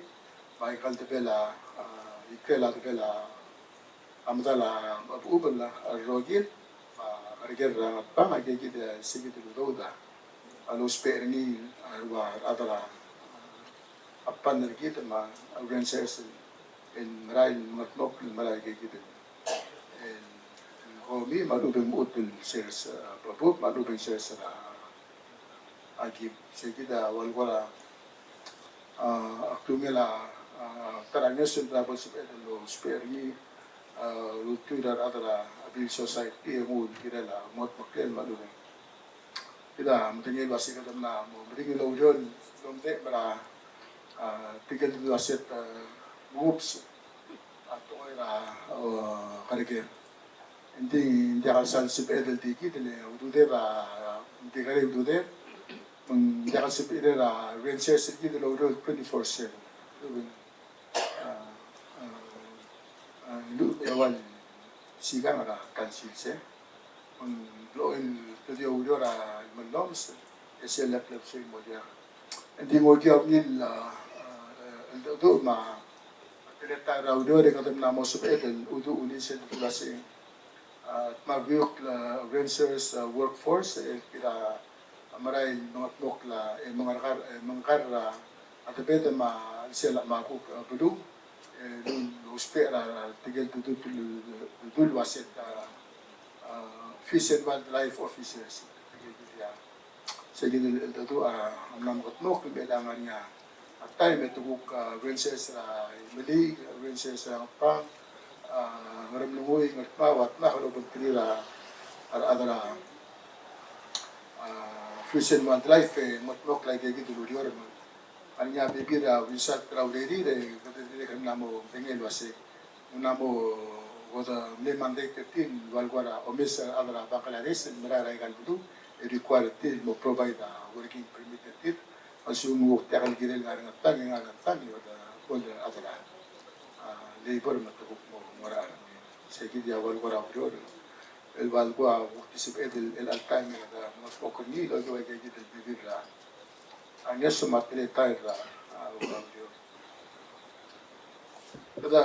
me aika el debel a, a, ikrel a debel a a medal a, a, bechubel a, a, rokir, a, a, kerker er a Ngatpang, aika kid, a, sei kid el udoud a, a, lousbech er ngii, a, ua, a, rechad er a, a, PAN er kid, me a, a, rangers el, el merael el mengedmokl el merael aika kid el, el, el komi, me a lechub e ng mechut el sers, a, bebub, me a lechub e ng sers er a, a, kid, sei kid a, ua el kora, a, a klungel a, a, ta er a ngeso el bla bo lsebeched el lousbech er ngii, a, ultuil er a rechad er a Aviil Society e nguu el kirel a mengedmeklel me a lechub e ng. Kid a medengei el uase kede mla mo meringel el oureor el omdechem er a, a, tirke el dua set, a, groups, a, tekoi er a, o, kerker. Ng di, ng diak el sal sebeched el di kid el ududir a, ng di kerei ududir, me ng diak el sebechir a rangers er kid el oureor el twenty-four seven. A, a, a, lechub e ua el sikang er a council se. Me ng blechoel el di oureor a remellomes, e sel lekleb sei mo diak. Ng di ngokiu a ungil, a, a, el decheduch me a teletael er a ureor e kede mla mo sebeched el uduch el sel dula se, a, dmak a Keiukl, a, rangers, a, workforce, e kid a merael el mengedmokl a, e mengerkar, e mengkar er a, a debed me a chelsel a me a kuk, a, beluu, e, lul, lousbech er a, tirke el dudu, dudu el ua set, a, a, Fish and Wildlife Officers. Sei kid el, el cheldecheduch a mla mekedmokl me a ngar er ngii a taem e te kuk, a, rangers er a Imeliik, rangers er a Ngatpang, a, Ngeremlengui, Ngardmau, a tmuu el obengterir a, a rechad er a, a, Fish and Wildlife, e mekedmokl aike kid el ureor me ng ngar er ngii a bebil er a result er a urerir, e kede dirrek el mla mo medengei el uasei ng mla mo, kede mle mandate er tir el ua el kora omes a rechad er a Bangladesh el merael er aika el beluu, e require er tir el mo provide a working permit er tir. A lsekum ng ua tia el kirel ngar er a Ngatpang, e ngar er a Ngatpang, e kede, kede, a, a, labor me te kuk mo, mo er a, sei kid a ua el kora ureor el ua el kora kuk di sebeched el, el alta me kede mo kuk ngii el okiu aika kid el bebil er a, a, ngeso me a teletael er a, a, ua el ureor. Kede,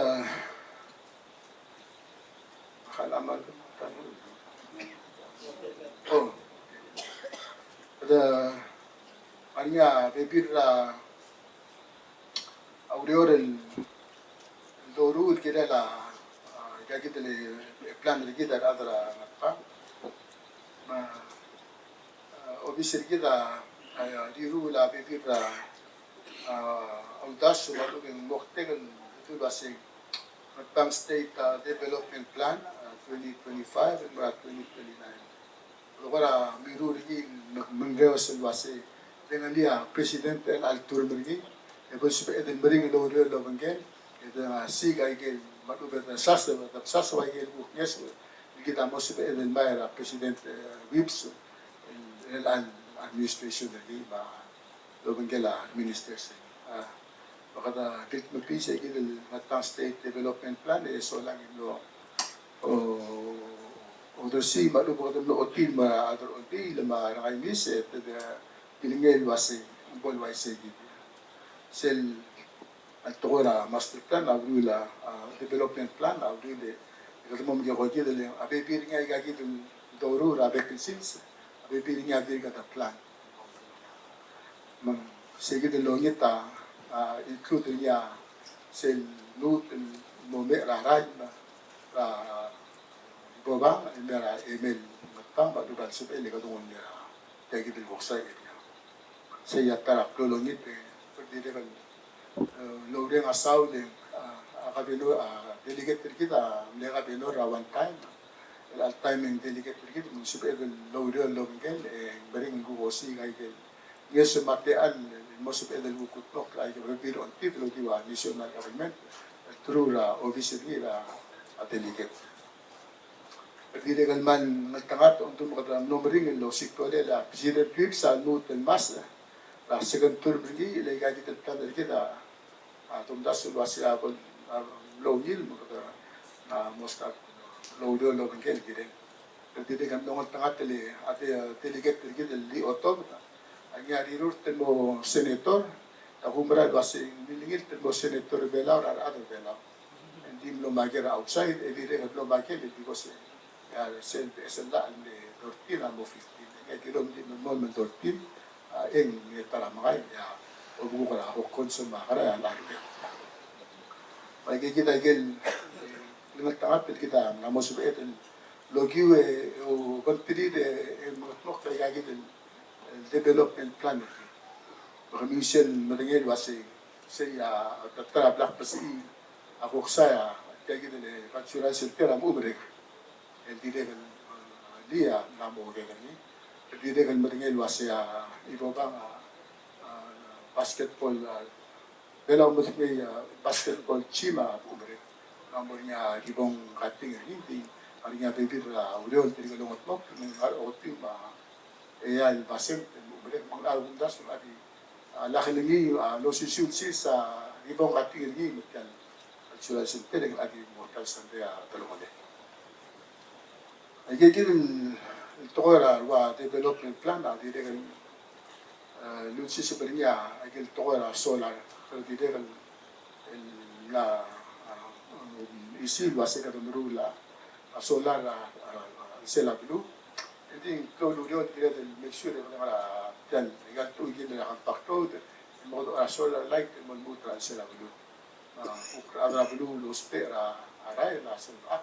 oh. Kede, a ngar er ngii a bebil er a, a ureor el, el doruul el kirel a, a, aika kid el plan er kid a rechad er a Ngatpang. Me a, a, obis er kid a, a, riruul a bebil er a, a, uldasu me a lechub e ng moktek el dul uasei Ngatpang State, a, Development Plan, a, twenty twenty-five el mo er a twenty twenty-nine. Kora mirruul er ngii el me, mengereos el uasei, dengelii a president el, el term er ngii, e bo lsebeched el meringel el oureor el obengkel, e de, a, siik aike el, me a lechub e de saseb, de saseb aike el kuk ngeso el kid a mo sebeched el mei er a President, e, Whipps, el, el, el administration er ngii, me a lobengkel a ministers. A, me kede kildmepiis aike el Ngatpang State Development Plan, e solang e mlo, o, oversee, me a lechub e kede mlo ochotii el mo er a rechad er a Olbiil, me a rengaimis, e te, te, kilengei el uasei, ng bo el uaisei kid. Sel, a tekoi er a master plan, a uriul a, a development plan, a uriul e, e kede mo mekekoi kid el, a bebil er ngii aika kid el doruul er a vacancies, a bebil er ngii a dirk kede plan. Me ng sei kid el olengit a, a, include er ngii a sel lmuut el mo mei er a rael, er a Ibobang, el mei er a Emel Ngatpang, me a lechub e a lsebechel e kede nguu el mei er a tia kid el Koksai area. Sei a ta er a klou el olengit e, kede dirrek el, e, loureng a saul e, a, a governor, a, delegate er kid a mle governor er a one time. El all time e ng delegate er kid, me ng sebeched el oureor el obengkel, e ng mereng el kuk osiik aike el ngeso me a techall el mo sebeched el kuk kldmokl aike el bebil er a ongtil el okiu a national government, el through er a obis er ngii er a, a delegate. Kede dirrek el kmal ngeltengat, ongdung me kede mlo meringel el osiik a rolel a President Whipps a lmuut el ngmasech er a second term er ngii, el aika kid el plan er kid a, a, tomdasu el uasei a bo, a, mlo ungil me kede, a, mo start el oureor el obengkel el kirel. Kede dirrek el mlo ngeltengat el, a, de, delegate er kid el Lee Otobed, a ngii a riruurt el mo senator, a kumerang el uasei ng milengilt el mo senator er a Belau er a rechad er a Belau. Ng di mlo maker er a outside, e dirrek el mlo maker el di ko se, a, sel, sel llach el mle thirteen a mo fifteen. E ng di mlo, mlo thirteen, a, e ng ta er a mekai, a, obengkel a Hokkons me a Kerai a Laribek. Me aike kid a ikel, e, ngeltengat el kid a mo sebeched el okiu e, e, obengterir e, e, mengedmokl aika kid el development plan. Me kemiu sel medengei el uasei, sei a, ta er a blak besiich a Koksai a, tia kid el cultural center a mo merek. El dirrek el, a, Lee a mla mo merek er ngii. El dirrek el medengei el uasei a, Ibobang a, a, basketball, a, Belau medengei a, basketball team a mo merek. Ng mo er ngii a ribbon cutting er ngii, ng di ngar er ngii a bebil er a ureor el dirk longedmokl, me ng ngar er a ochotii me a eai el basent el mo merek, me ng ngar er a kumdasu el di, a, lak el ngii, a, losisiu el sils a ribbon cutting er ngii, me tia el cultural center e ng di mo ta el sandei a delongelel. Aike kid el tekoi er a ua development plan a dirrek el, e, lunsiseb er ngii a ikel tekoi er a solar, el dirrek el, el mla, a, isei el uasei kede meruul a, a solar er a, a, a chelsel a beluu. Engdi ng klou el ureor el kired el make sure el ngar er a tia el, aika el tekoi el kirel a compact road, el mo er a solar light, el mo lmuut er a chelsel a beluu. A, kuk rechad er a beluu el ousbech er a, a rael a sel rak.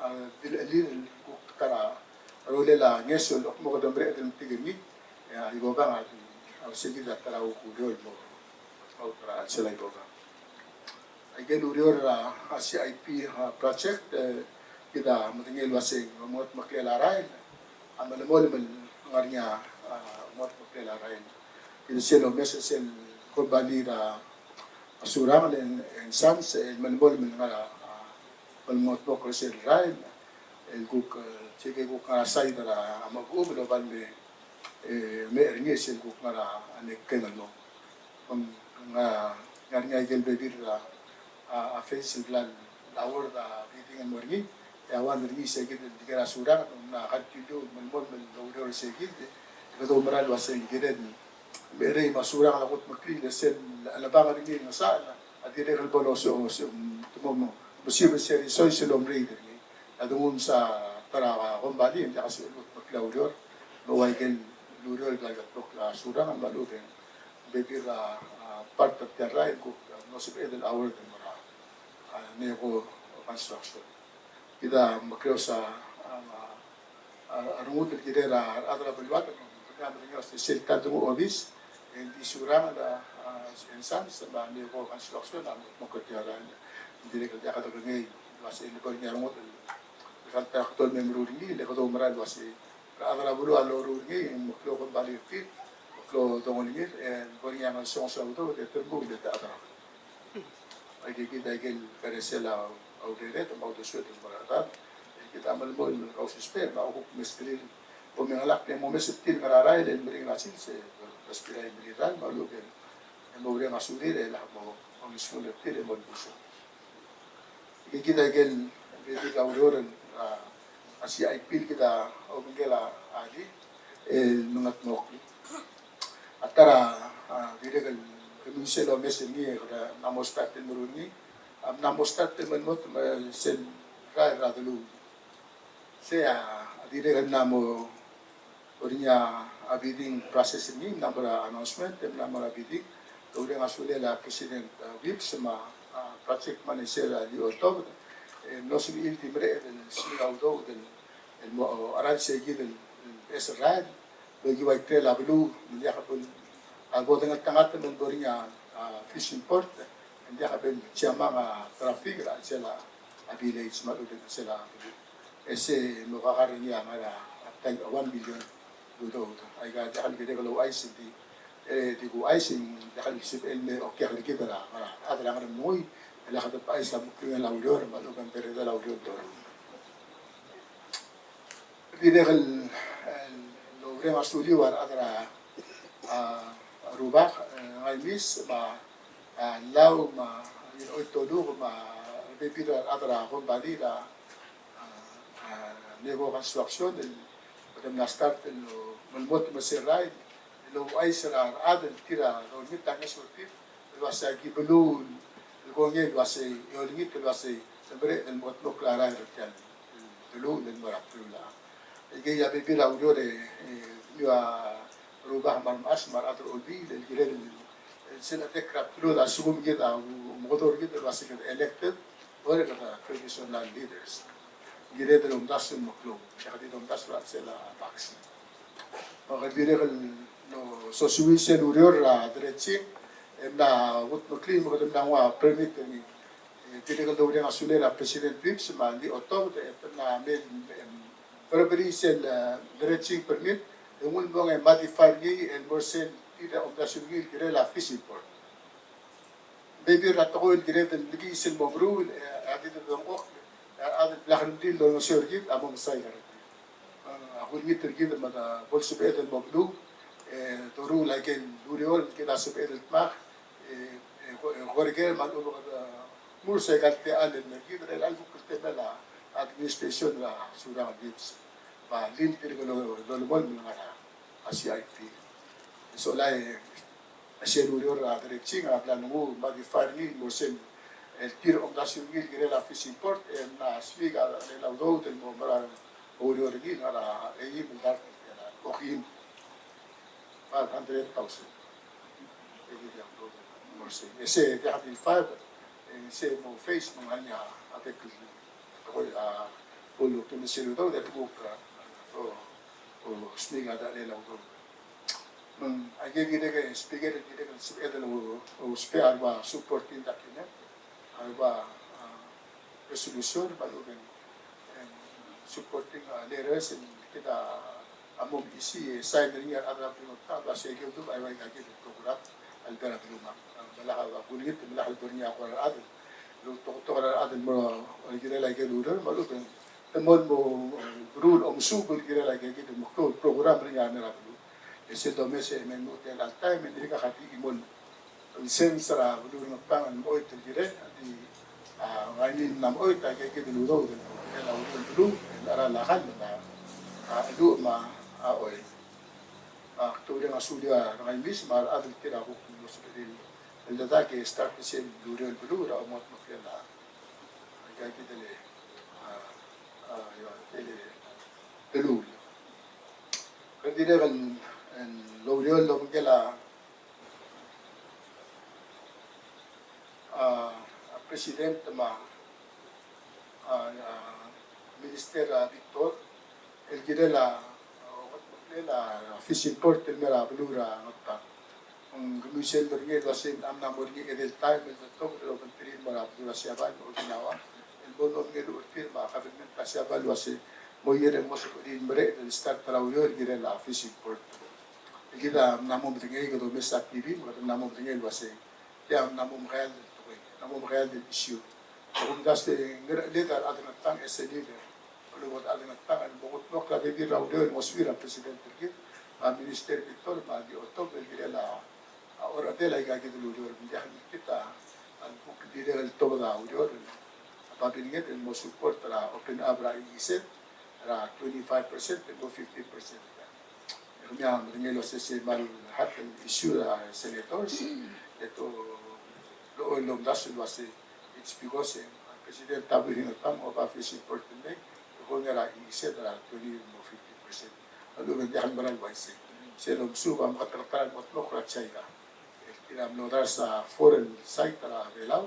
a, dilechelir el kuk ta er a rolel a ngeso el kmo kede mereched el metik er ngii, e a Ibobang a di, a, se kid a ta er a kuk ureor el mo, mo ta er a chelsel a Ibobang. Aike el ureor er a, a, C I P, a, project, e, kid a medengei el uasei ng mo mengetmeklel a rael a melemolem el ngar er ngii a, a, mengetmeklel a rael. Kid sel omes er sel kombalii er a, a, Surangel and, and Sons, e, melemolem el ngar er a, a, melemolem er sel rael el kuk, e, se kuk ngar er a side er a, a, Mechub el oba el me, e, me er ngii sel kuk ngar er a, a, Nekeng el mo. Ng, ng, ngar er ngii a ikel bebil er a, a, a phase el bla el award a bidding el mo er ngii, e a one er ngii se kid el di ker a Surangel, ng mla continue el melemolem el oureor er se kid, e kede oumera el uasei ng kired el merei me a Surangel a kot meklii, e sel chelebangel er ngii el ngesachel a dirrek el bo losio, osio, te mo, mo, mo sel, sel resource el omereid er ngii. A de nguu me se a ta er a kombalii, e ng diak a sebechel el kot meklii a ureor, me a ua ikel ureor el bla el kot meklii a Surangel, me a lechub e ng bebil er a, a, part er tia el rael el kuk, a, mlo sebeched el award el mo er a, a, Meko Construction. Kid a meklou se a, a, a, a rengud el kirel a rechad er a beluad, me ng kede medengei el uasei sel ta el denguu obis, e ng di Surangel a, a, and Sons, me a Meko Construction a mo, mo kot er tia el rael. Ng dirrek el diak kede kengei el uasei ng bo er ngii a rengud el, el contractor el me meruul er ngii, le kede oumera el uasei a rechad er a beluu a loruul er ngii, me klou a kombalii er tir, me klou a dongolengir, e bo er ngii a ngesonges er a udoud, e te remuul e te chad er a beluu. Aike kid a ikel keresel a urered me a uldesued el mo er a rechad. E kid a melemolem el kausisechakl, me a kuk mesterir, bo mengelakl e mo omes er tir el ngar er a rael el meringel a sils, e, e, mesterir a meringel a rael, me a lechub e, e mo oureng a sulir, e lak mo, mo omes er tir, e mo olbusu. Kid a ikel, kid a ureor er a, a, C I P el kid a obengkel a, a di, el mengetmokl. A ta er a, a, dirrek el, kemiu sel omes er ngii, e kede mla mo start el meruul er ngii, a, mla mo start el melemolem, me sel rael er a delul. Sei a, a dirrek el mla mo er ngii a, a bidding process er ngii, ng mla mo er a announcement, e ng mla mo er a bidding, e oureng a sulel a President, a, Whipps me a, a, project manager, a, Leo Tobed, E mlo sebechir el di mereched el smiik a udoud el, el mo, a, cheral sei kid el, el beches el rael, el okiu a ikrel a beluu, me ng diak bo, a bo dengeltengat me ng bo er ngii a, a, fishing port, me ng diak bo el siamang a traffic er a chelsel a, a village me a lechub e ng chelsel a beluu. E sei mo kakar er ngii a ngar er a, a, one million. Udoud. Aika diak el kirek el ouchais el di, e, di kuchais el diak el sebechel el me okiu er kid er a, a, a rechad er a Ngeremlengui, e le kede ouchais a meklou el ureor, me a lechub e ng beredel a ureor el doruul. Dirrek el, el oureng a suliu a rechad er a, a, rubak, e, Ngaimis, me a, a, Lau, me a, Oitoluk, me a, rebebil er a rechad er a kombalii er a, a, a, Nebo Construction, el, el mla start el, el mo, mo sel rael, el ouchais er a rechad el tir a olengit a ngeso er tir, el uasei aki beluu el kongei el uasei, e olengit el uasei, se mereched el mo kldmokl a rael er tia el beluu el mo er a beluu el. Aikei a bebil er a ureor e, e, kemiu a rubak me a remechas me a rechad er a Olbiil, el kirel el, el sel chedek er a beluu a lsekum kid a, omekedong er kid el uasei kede elected, or kede traditional leaders. Kired el omdasu el meklou, e kede di omdasu er a chelsel a vaccine. Me kede dirrek el sosuii sel ureor er a dredging, e mla kudmeklii me kede mla nguu a permit er ngii. E dirrek el doureng a sulel a President Whipps me a Lee Otobed, e te mla mei el, em, bereberii sel, e, dredging permit, e ng ulemong e modify er ngii el mo er sel tir a omdasu er ngii el kirel a fishing port. Bebil er a tekoi el kired el mekiis el mo meruul, e a di dengchokl, e a rechad el bla kerengrir el olengeseu er kid a mo mesaik a rengrir. A kulengit er kid me de bo lsebeched el mo beluu, e doruul aike el ureor el kid a sebeched el dmak, e, e ko-, e kora ker me a lechub e kede mo er se aika el techall el mer kid, er chelecha el kuk el temel a administration er a Surangel Whipps. Me a lil dirk lo-, lolemolem el ngar er a a C I P. So lai, sel ureor er a dredging a bla lenguu el modify er ngii el mo er sel, el tir a omdasu er ngii el kirel a fishing port, e mla smiik a, el udoud el mo mera el oureor er ngii el ngar er a eim el dart el okeim. Five hundred thousand. E sei, e sei, diak di five, e sei mo phase me ng ngar er ngii a bek el, a, bo lukuk me sel udoud, e te kuk, a, o, o, smiik a delal a udoud. Me ng, aike el kirek el speaker, el kirek el sebeched el, o, ousbech a rua supporting document, a rua, a, resolution, me a lechub e ng, e ng supporting, a, letters, el kid a, a mo mesisiich, e sign er ngii a rechad er a beluu er a Ngatpang, el uasei aike el udoud a ua aika kid el program, el bo er a beluu. Me a, me lak a kulengit, me lak el bo er ngii a kora rechad, el ultoketok er a rechad el mo, el kirel aike el ureor, me a lechub e ng, te mo, mo, meruul omesuub el kirel aike kid el meklou el program er ngii a mei er a beluu. E sel domes e me ng mo tia el taem e ng dirkak a di chimo el sens er a beluu er a Ngatpang el mo choit el kirel, a di, a, ngii a mla mo choit aike kid el udoud el kirel a ureor el beluu, el cheral a kall, a, a, cheluch me a, a, choi. A, kuk oureng a suliu a Ngaimis me a rechad el tir a kuk mo sebechir el dedak e start er sel ureor el beluu er a omot me a klel a, aika kid el, a, a, el beluu. Kede dirrek el, el oureor el obengkel a, a, a President me a, a, a Minister, a, Victor, el kirel a, a, a fishing port el mei er a beluu er a Ngatpang. Ng kemiu sel medengei el uasei a mla mo er ngii a edei el taem el betok el obengterir el mo er a beluu er a Siabal me a Okinawa. El bo lomengei el uchul er tir me a kabelment er a Siabal el uasei mo er ngii e mo sebechir el mereched el start er a ureor el kirel a fishing port. E kid a mla mo medengei, kede omes a T V me kede mla mo medengei el uasei tia a mla mo mekeald el tekoi, mla mo mekeald el issue. Ak omdasu e ng ngerecheled a rechad er a Ngatpang as a leader. Olengit a rechad er a Ngatpang el mo kldmokl a bebil er a ureor el ngosuir a President er kid, a Minister Victor me a Lee Otobed el kirel a, a orechedel aika kid el ureor. Me ng diak el mekngit a, a kuk dirrek el tobed a ureor, a babilngel el kede mo support er a open up er a E E Z, er a twenty-five percent el mo fifty percent. E kemiu a medengei el uasei sei a kmal hot el issue er a senators, e te locha el omdasu el uasei it's because, e, a President a bo er ngii a Ngatpang, a oba fishing port el mei, e kongei er a E E Z er a twenty mo fifty percent. A lechub e ng diak el mera el uaisei. Sel omesuub a meketeketang el mo kldmokl er a China el tir a mlo dars a foreign site er a Belau,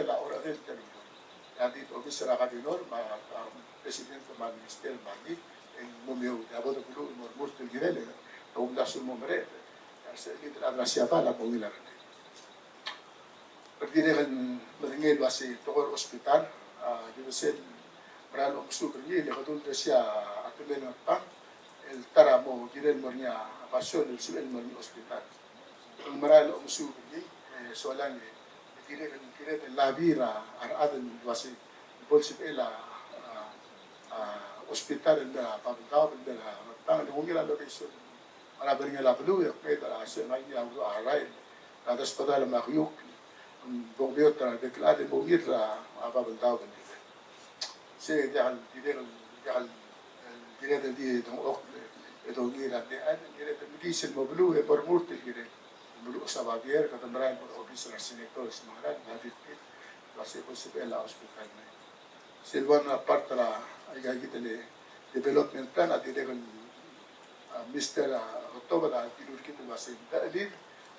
kirel a orechedel el term. A di obis er a governor me a, a, president me a minister me a di, e ng mo mei, e a bo de beluu el mo remurt el kirel, e omdasu el mo merek, e a sel leader er a Siabal a mo ungil a rengrir. Dirrek el medengei el uasei tekoi er a hospital, a, di sel merael el omesuub er ngii, le kede uldersii a temel Ngatpang el ta er a mo kirel el mo er ngii a basio el sebechel el mo er ngii a hospital. Ng merael el omesuub er ngii, e, solang e dirrek el kired el lobby er a rechad el uasei bo lsebechel a, a, a, hospital el mei er a Babeldaob, el mei er a Ngatpang, le ng ungil a location. A lebo er ngii a beluu, e kmeed er a se ngar er ngii a ureor er a rael, a desbedall me a keiukl, mm, bo beot er a bek el chad e mo ungil er a Babeldaob el mei. Se diak el, diak el, diak el, diak el di dengchokl, e dongil er a techall, diak el di sel mo beluu, e bo remurt el kirel. Beluu a babier, kede merael el mo er a obis er a senators me a ngerang, me a bibir, el uasei bo lsebechel a hospital el mei. Sel one a part er a, aika kid el development plan a dirrek el, a, Mister, a, Otobed a dilu er kid el uasei,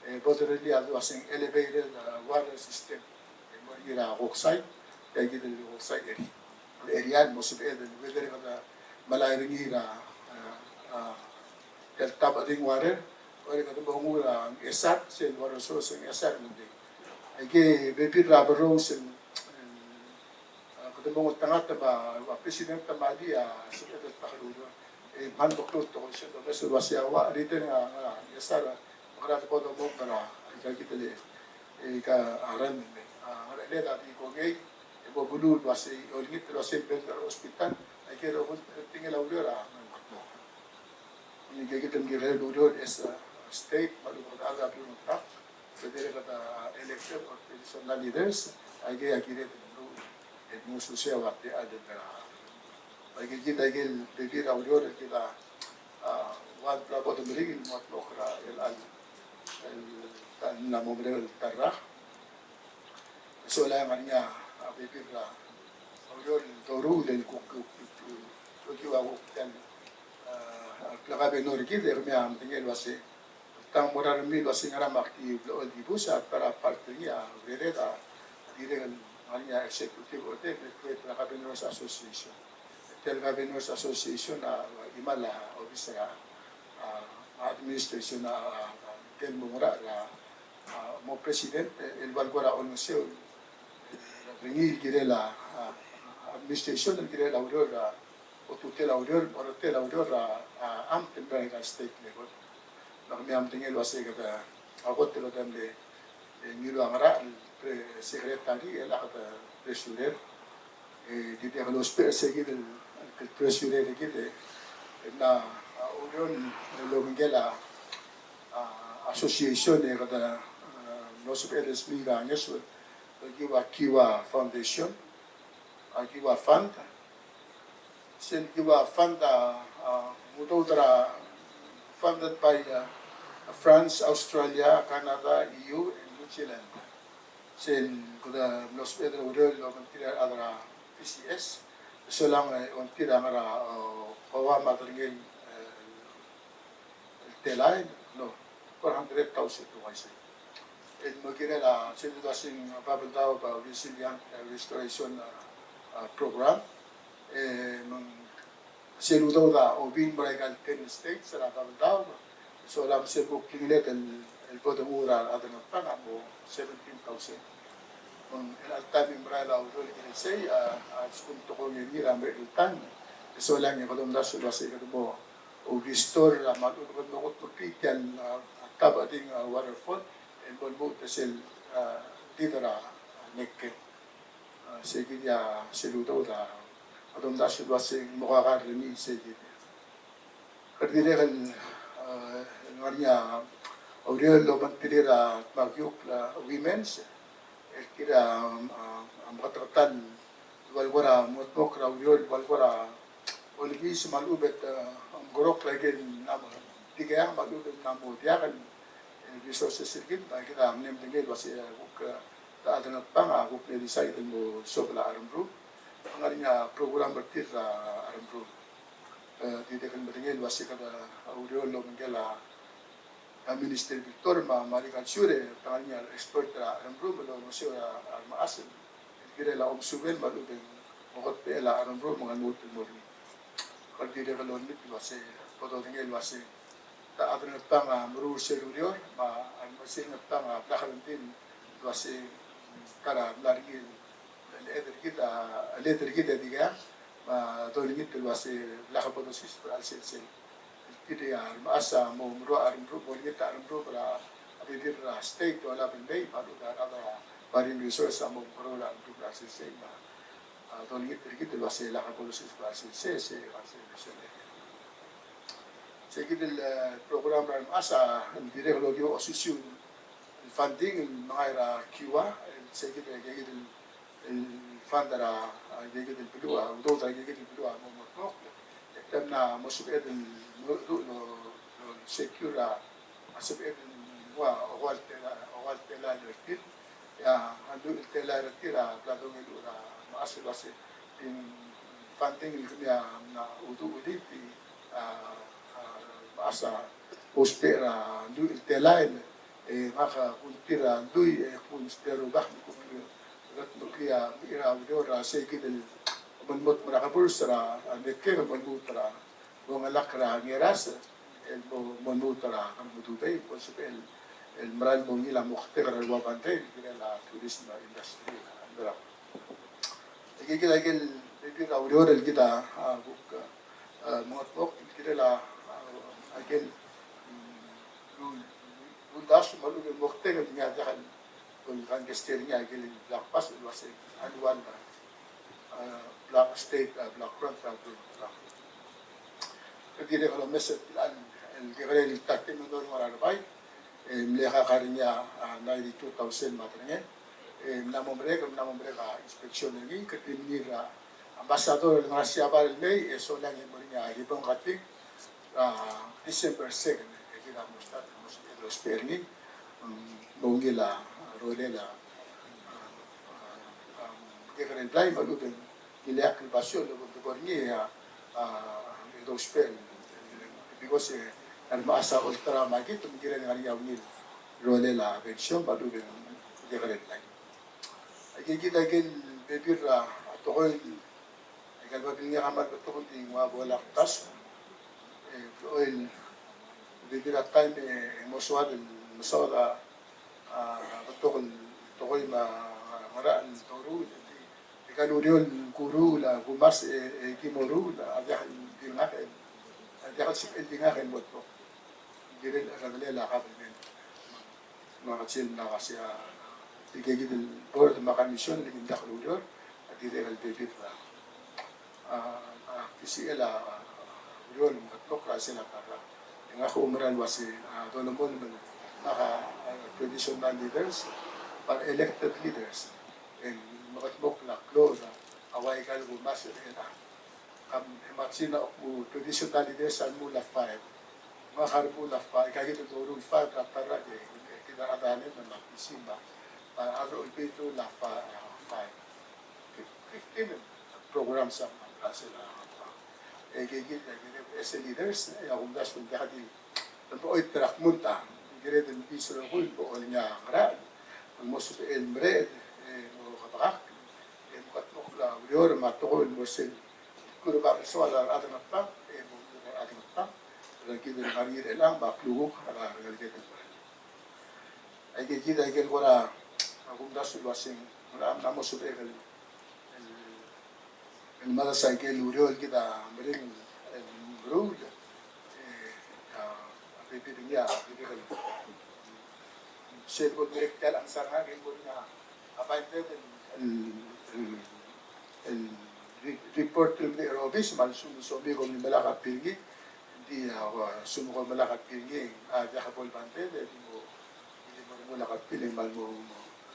e, bo derellii a uasei elevated, a, water system. E mo er ngii er a Koksai, aika kid el Koksai area. Area el mo sebeched el whether kede melai er ngii er a, a, a, el tap a drinking water, or kede mo nguu er a Ngchesar, sel water source er a Ngchesar el mei. Aike bebil er a berrous el, el, a, kede mo ngeltengat me a, a president me a di a, sebeched el ta er a ureor. E, mle meklou a tekoi sel domes el uasei a ua, riter a, a, Ngchesar, me kede bo domong er a, aika kid el, e, ka, a, run, a, ngercheled a di kongei, e bo beluu el uasei, olengit el uasei build er a hospital, aike el rokui, tingel a ureor a, Aike kid el kirel el ureor as a state, me a lechub e kede a beluu el ngeltengat, kede dirrek el elected or traditional leaders, aike a kired el, el mo suse a ua techall er a. Aike kid aike el bebil er a ureor el kid a, a, ua bla bo de meringel el mo dmokl er a chelecha el, el, el mo merek el ta er a rak. Solang e ngar er ngii a bebil er a ureor el doruul el kuk, kuk, kuk, kuk, kuk, a, a, governor er kid, e kemiu a medengei el uasei, tang mo er a rengmiu el uasei ngera me ak di blechoel el dibus, a ta er a part er ngii a urered a dirrek el ngar er ngii a executive order el create er a Governors Association. Tia el Governors Association a, a chimal a obis er a, a, administration a, a, a, tia el mo ngerachel er a, a, mo president, e, el ua el kora olengeseu, e, er ngii el kirel a, a, administration, el kirel a ureor er a, otutel a ureor, otutel a ureor er a, a, amt el mei er a state level. Me kemiu a medengei el uasei kede, a kot el odam le, e, ngiluu a ngerachel el pre-, secretary, e, el chad el treasurer. E, di diak el ousbech er se kid el, el treasurer er kid, e, e, ng, a, ureor el obengkel a, a, association, e, kede, a, mlo sebeched el smiik a ngeso, el kiu a, kiu a foundation, a, kiu a fund, sel kiu a fund a, a, udoud er a funded by, a, France, Australia, Canada, E U, and New Zealand. Sel kede mlo sebeched el ureor el obengterir a rechad er a P C S, solang, e, obengterir a ngar er a, o, Guam me a Derengel, e, el telael, no, four hundred thousand el uaisei. El mo kirel a, sel dua seng Babeldaob a Resilient, e, Restoration, a, a, Program. E, me ng sel udoud a obengkel a ten states er a Babeldaob. Solang sel kuk klingeled el, el bo donguu er a rechad er a Ngatpang a mo seventeen thousand. Me ng el chelecha el taem e ng merael a ureor el kirel sei, a, a lsekum te kongei er ngii er a merek el taem. Solang e kede omdasu el uasei kede mo restore er a, me a lechub e kede mo kot el beat el, a, a Tabading, a, waterfall, el bo lmuut er sel, a, did er a, a, Nekken. A, se kid a sel udoud a, a domdasu el uasei ng mo kakar er ngii se kid. Kede dirrek el, a, ngar er ngii a ureor el obengterir a dmak el women's, e, Kid a, a, a, meketeketang el ua el kora mo dmokl er a ureor, el ua el kora olbiil me a lechub e te, a, omekeroul a ikel mla mo, dikea me a lechub e mla mo diak el, e, resources er kid, me kid a mle medengei el uase a kuk, e, a chad er a Ngatpang a kuk mle decide el mo suobel a Cheremruum. Me ng ngar er ngii a program er tir er a Cheremruum. E, dirrek el medengei el uase kede oureor el obengkel a a Minister Victor me a, me a Agriculture, e te ngar er ngii a expert er a Cheremruum el olengeseu er a remechas el kirel a omesubel me a lechub e ng okedbechel a Cheremruum me ng lmuut el mo er ngii. Kede dirrek el olengit el uase, bo dodengei el uase, a chad er a Ngatpang a meruul er sel ureor, me a, me sel Ngatpang a blak el ngii el uase, kar a mla er ngii el, el cheled er kid, a, cheled er kid e dikea, me dolengit el uase, lak bo dosiseb er a chelsel sel. Kid a remechas a mo meruul a Cheremruum, bo lengit a Cheremruum er a bebil er a state el olab el mei, me a lechub e a rechad er a Marine Resource a mo meruul a Cheremruum er a chelsel sei, me a dolengit er kid el uase lak bo dosiseb er a chelsel sei, sei, sei, sei. Sei kid el, e, program er a remechas a, ng dirrek el okiu osisiu el funding el mengai er a Q A, el sei kid el, kid el el fund er a, a, ikakid el beluu, a, udoud er a ikakid el beluu a mo, mo dmokl. E te mla mo sebeched el mo, mo, mo, mo secure a, a sebeched el ua, ua el tela, ua el telael er tir. E a, a lluich el telael er tir a bla dongeluches er a mechas el uase, ng funding el kemiu a mla uduch er tir, a, a, mechas a ousbech er a lluich el telael, e ngak a kuk tir a lluich, e kuk tir a rubak, me kuk tir a, me kuk tir a, me a ureor er a sei kid el mo, mo, mo er a keburs er a, a, Mekngek, mo lmuut er a, mo ngelak er a Ngeras, el mo, mo lmuut er a, mo dubei, mo sebechel el, el merael el mo ungil a moktek er a rua bande, el kirel a tourism industry, a, er a. Ikakid a ikel bebil er a ureor el kid a, a, kuk, a, mengetmokl, el kirel a, a, ikel, mm, lu-, lu-, uldasu me a lechub e ng moktek el ngii a diak el, el kangkei er ngii a ikel block pass el uase annual, a, block state, a, block grant, a, grant. Kede dirrek el omes el, el kekerei el thirty million el ngar er a rebai, e mle kar er ngii a, a, ninety-two thousand me a tang, e mla mo merek, mla mo merek a inspection er ngii, kede di menir a, Ambassador el ngar er a Siabal el mei, e solang e mo er ngii a ribbon cutting, a, December second, e kid a mo start, mo sebechel el ousbech er ngii, mm, mo ungil a rolel a, a, a, kekerei el blai me a lechub e ng ileakl el basio el bo er ngii a, a, e dousbech el, because, e, a remechas a olterau a market, me ng kirel ngar er ngii a ungil rolel a bensin me a lechub e ng kekerei el blai. Aikakid a ikel bebil er a tekoi, aika el babilngek a kmal betok el di nguu a bo el a kdasu. E, el bebil er a taem e, e mo soad el mesaod a, a, betok el tekoi me a ngerachel el doruul, e di, e aika el ureor el kuruul a kumes e, e ki mo ruul, a diak el di ngak el, a diak el sebechel di ngak el mo dmokl. Ng kirel a chedelel a government. Me a kechil me a kase a, ikakid el board me a commission el dimlak el ureor, a dirrek el bebil er a, a, a, P C L a, a, ureor el mengetmokl er a chelsel a ta er a. E ngak a oumera el uase, a, dolemolem el ngak a, a, traditional leaders, me a elected leaders, el mengetmokl a klou er a, a ua aika el kumes er a Kam, e, me a kid a kuk traditional leaders a remuul a five. Me a remuul a five, ikakid el doruul five er a ta er a, e, e, kid a rechad el me a P C me a, me a rechad er a Olbiil a remuul a five, a, five. Fif-, fifteen programs a, a, a, e, ikakid, e, ikakid, as a leaders, e, a kumdasu el diak di Ng bechoit er a kmo ng ta, ng kired el mekis el rokui el bo el ngii a ngerachel, el mo sebechel el mereched, e mo kebekakl, e mo kldmokl a ureor me a tekoi el mo er sel kurubak el soal a rechad er a Ngatpang, e mo er a rechad er a Ngatpang, er a kid el ngar er ngii er chelechang me a klukuk er a rengeleked el merek. Aike kid a ikel kora kumdasu el uaseng, ng mla mo sebechek el el, el mla er a ikel ureor el kid a meringel el meruul, e, a, a bebil er ngii a dirrek el sel bo el merek tia el answer er ngak, e bo el ngii a, a binder el, el, el, el re-, report el mle er a obis, me a lsekum e somiu e kom melai a copy er ngii, ng di, a, ua, lsekum e kom melai a copy er ngii, a, diak bo el binder, e di mo, di mo remuul a copy, e kmal mo, mo,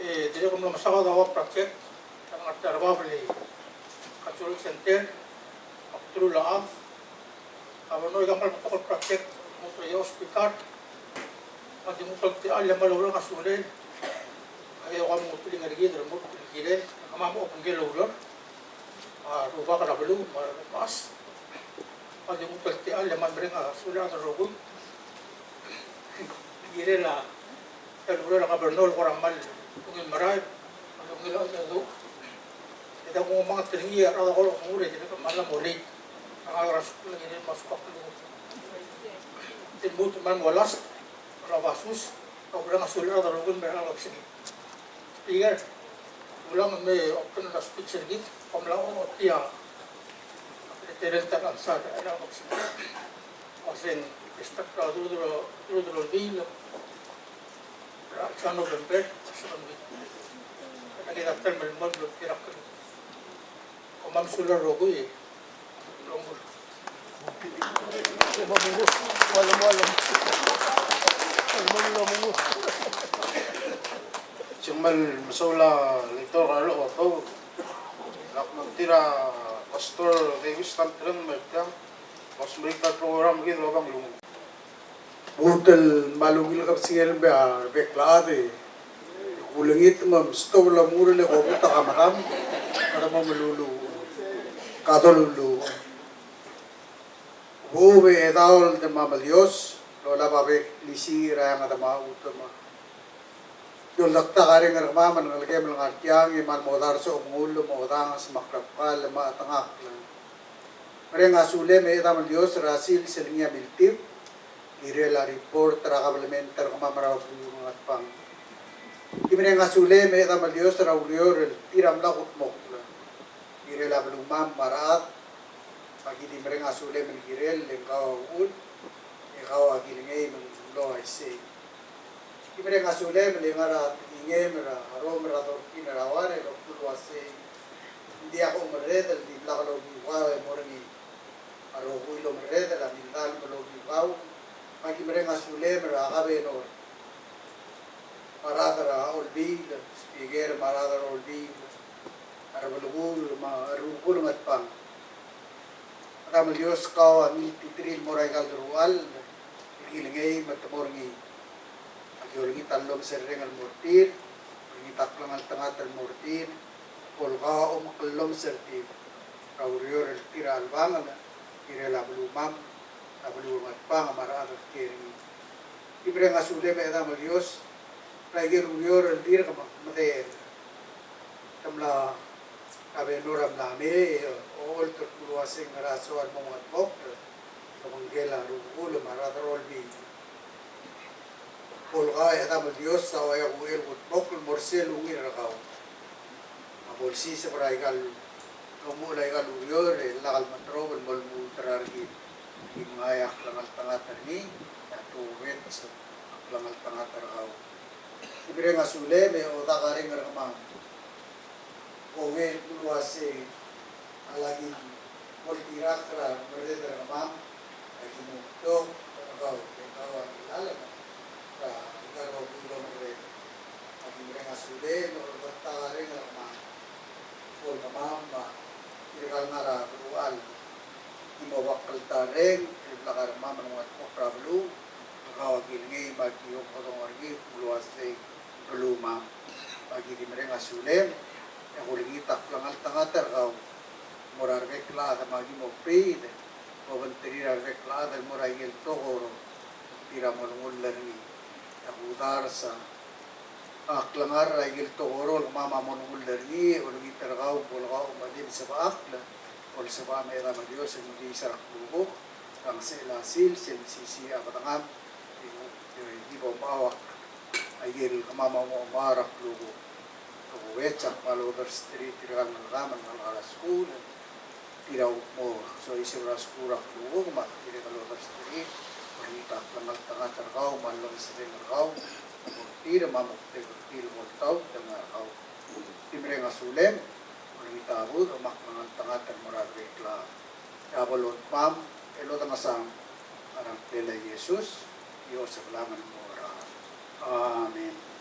E dirrek el mlo mesaod a ua project el ngar er a bab el cultural center, a bdelul a chad, A bo no ikang el betok el project, mo er a hospital. Me a di mo er tia el kmal mereng a sulel. A ke ua mo teling er kid el mo er a kirel, a kemam a obengkel a ureor. A rubak er a beluu, me a remas. Me a di mo er tia el kmal mereng a sulel a rokui. Kirel a el ureor er a governor el kora kmal ungil merael, kmal ungil a ureor. E de kuk manget er ngii a rechad el kora mo er tir el kmal mo late. A ngar er a skuul e ng mo skuul. Te lmuut el kmal mo last, el oba sus, a ureor a sulel a rokui el mei er a obis er ngii. Speaker, ulang me open a speech er kid, kom mla ochotii a president er a answer er a obis er ngii. Uaseng, respect er a ureor, ureor el bill, er a November, a second week. Aki dakt el melemolem el kirel a kuk. Kom kmal mesulang el rokui. Ng kmal mesulang a Leitor Carlo Otto. Lak mo er tir a Pastor Davis Tantreng me er tiang. Bo smerikel a program er kid el oba nglunguuch. Lmuut el kmal ungil kebesengei el mei a rebek el chad e kulengit me mstop el omengur el ko lmuut a kemedam. Kede mo meluluuch. Kede luluuch. Bo bechedaol el Demam el Dios, el olab a bek el klisiich er a eanged me a chutem. Di oldak a reng er kemam el ngelekem el ngar tiang, e kmal mo dars a omengull, me odanges me a klebkall me a chetengakl. Mereng a sulem e Chedam el Dios er a sils el ngii a miltib, kirel a report er a kabelment er kemam er a beluu er a Ngatpang. Di mereng a sulem e Chedam el Dios er a ureor el tir a mla kudmokl, kirel a belumam me a rechad, me aki di mereng a sulem el kirel, le ng kau a uchul, e kau a kilengei me ng mlo uaisei. Di mereng a sulem el ngar er a tekingem er a Rom er a thirteen er a Uar el kmo el uasei, ng diak a omerreder el dimlak lokiu kau e mo er ngii. A rokui el omerreder a mildang el lokiu kau, me aki mereng a sulem er a governor, me a rechad er a Olbiil, speaker me a rechad er a Olbiil, a rebelkul me a rubekul Ngatpang. Chedam el Dios, kau a miltiterir el mo er aika el deruchall, e kilengei me te mo er ngii. Aki olengit a llomeserreng el mo er tir, olengit a klengeltengat el mo er tir, bo le kau a omekllomesii er tir er a ureor el tir a chelebangel, kirel a belumam, a beluu er a Ngatpang me a rechad el kiei er ngii. Di mereng a sulem e Chedam el Dios er aike el ureor el dirk medechel. Te mla, a governor a mla mei, e ocholt el kmo el uasei ng ngera soal el mo ngodmokl, e obengkel a rubekul me a rechad er a Olbiil. Bo le kau e Chedam el Dios a oeak uchei el kudmokl el mo er sel ungil er kau. A bo lsiseb er aika el, omuchel aika el ureor e lak el meterob el mo lmuut er a rekil. Di mengai a klengeltengat er ngii, e a tokubets a klengeltengat er kau. Di mereng a sulem e odak a reng er kemam. Kongei el kmo el uasei a lak el oltirakl er a merreder er kemam, aki mo betok er kau, e kau a kilalem er aika el rokui el omerreder. Aki mereng a sulem e oldak a reng er kemam. Bo le kemam me tirka el ngar er a deruchall, ki mo oba kltarreng el blak a rengmam el ngodmokl er a beluu, e kau a kilengei me aki omekedong er ngii el kmo el uasei belumam. Me aki di mereng a sulem, e kulengit a klengeltengat er kau el mo er a rebek el chad me aki mo piid, obengterir a rebek el chad el mo er aike el tekoi el tir a mo olengull er ngii. E kudars a klengar er aike el tekoi el kemam a mo olengull er ngii, e olengit er kau bo le kau me di msebechakl, bo lsebechem e Chedam el Dios e mkiis er a klukuk er a ngesechel a sils, sel mesisiich a bedengam, e di bo mechauak aike el kemam a mo omechar a klukuk. Tokubets a kmal odersterir tirka el ngelekam el ngalek er a skuul, tir a mo soiseb er a skuul er a klukuk, me tirka el odersterir, olengit a klengeltengat er kau me a llomeserreng er kau, mo er tir me a moktek er tir el mo oltaut el ngar er kau. Di mereng a sulem, olengit a budech me a klengeltengat el mo er a rebek el chad. E a bo lodmam, e lodengesam, a rengklel a Jesus, e osebelem el mo er a. Amen.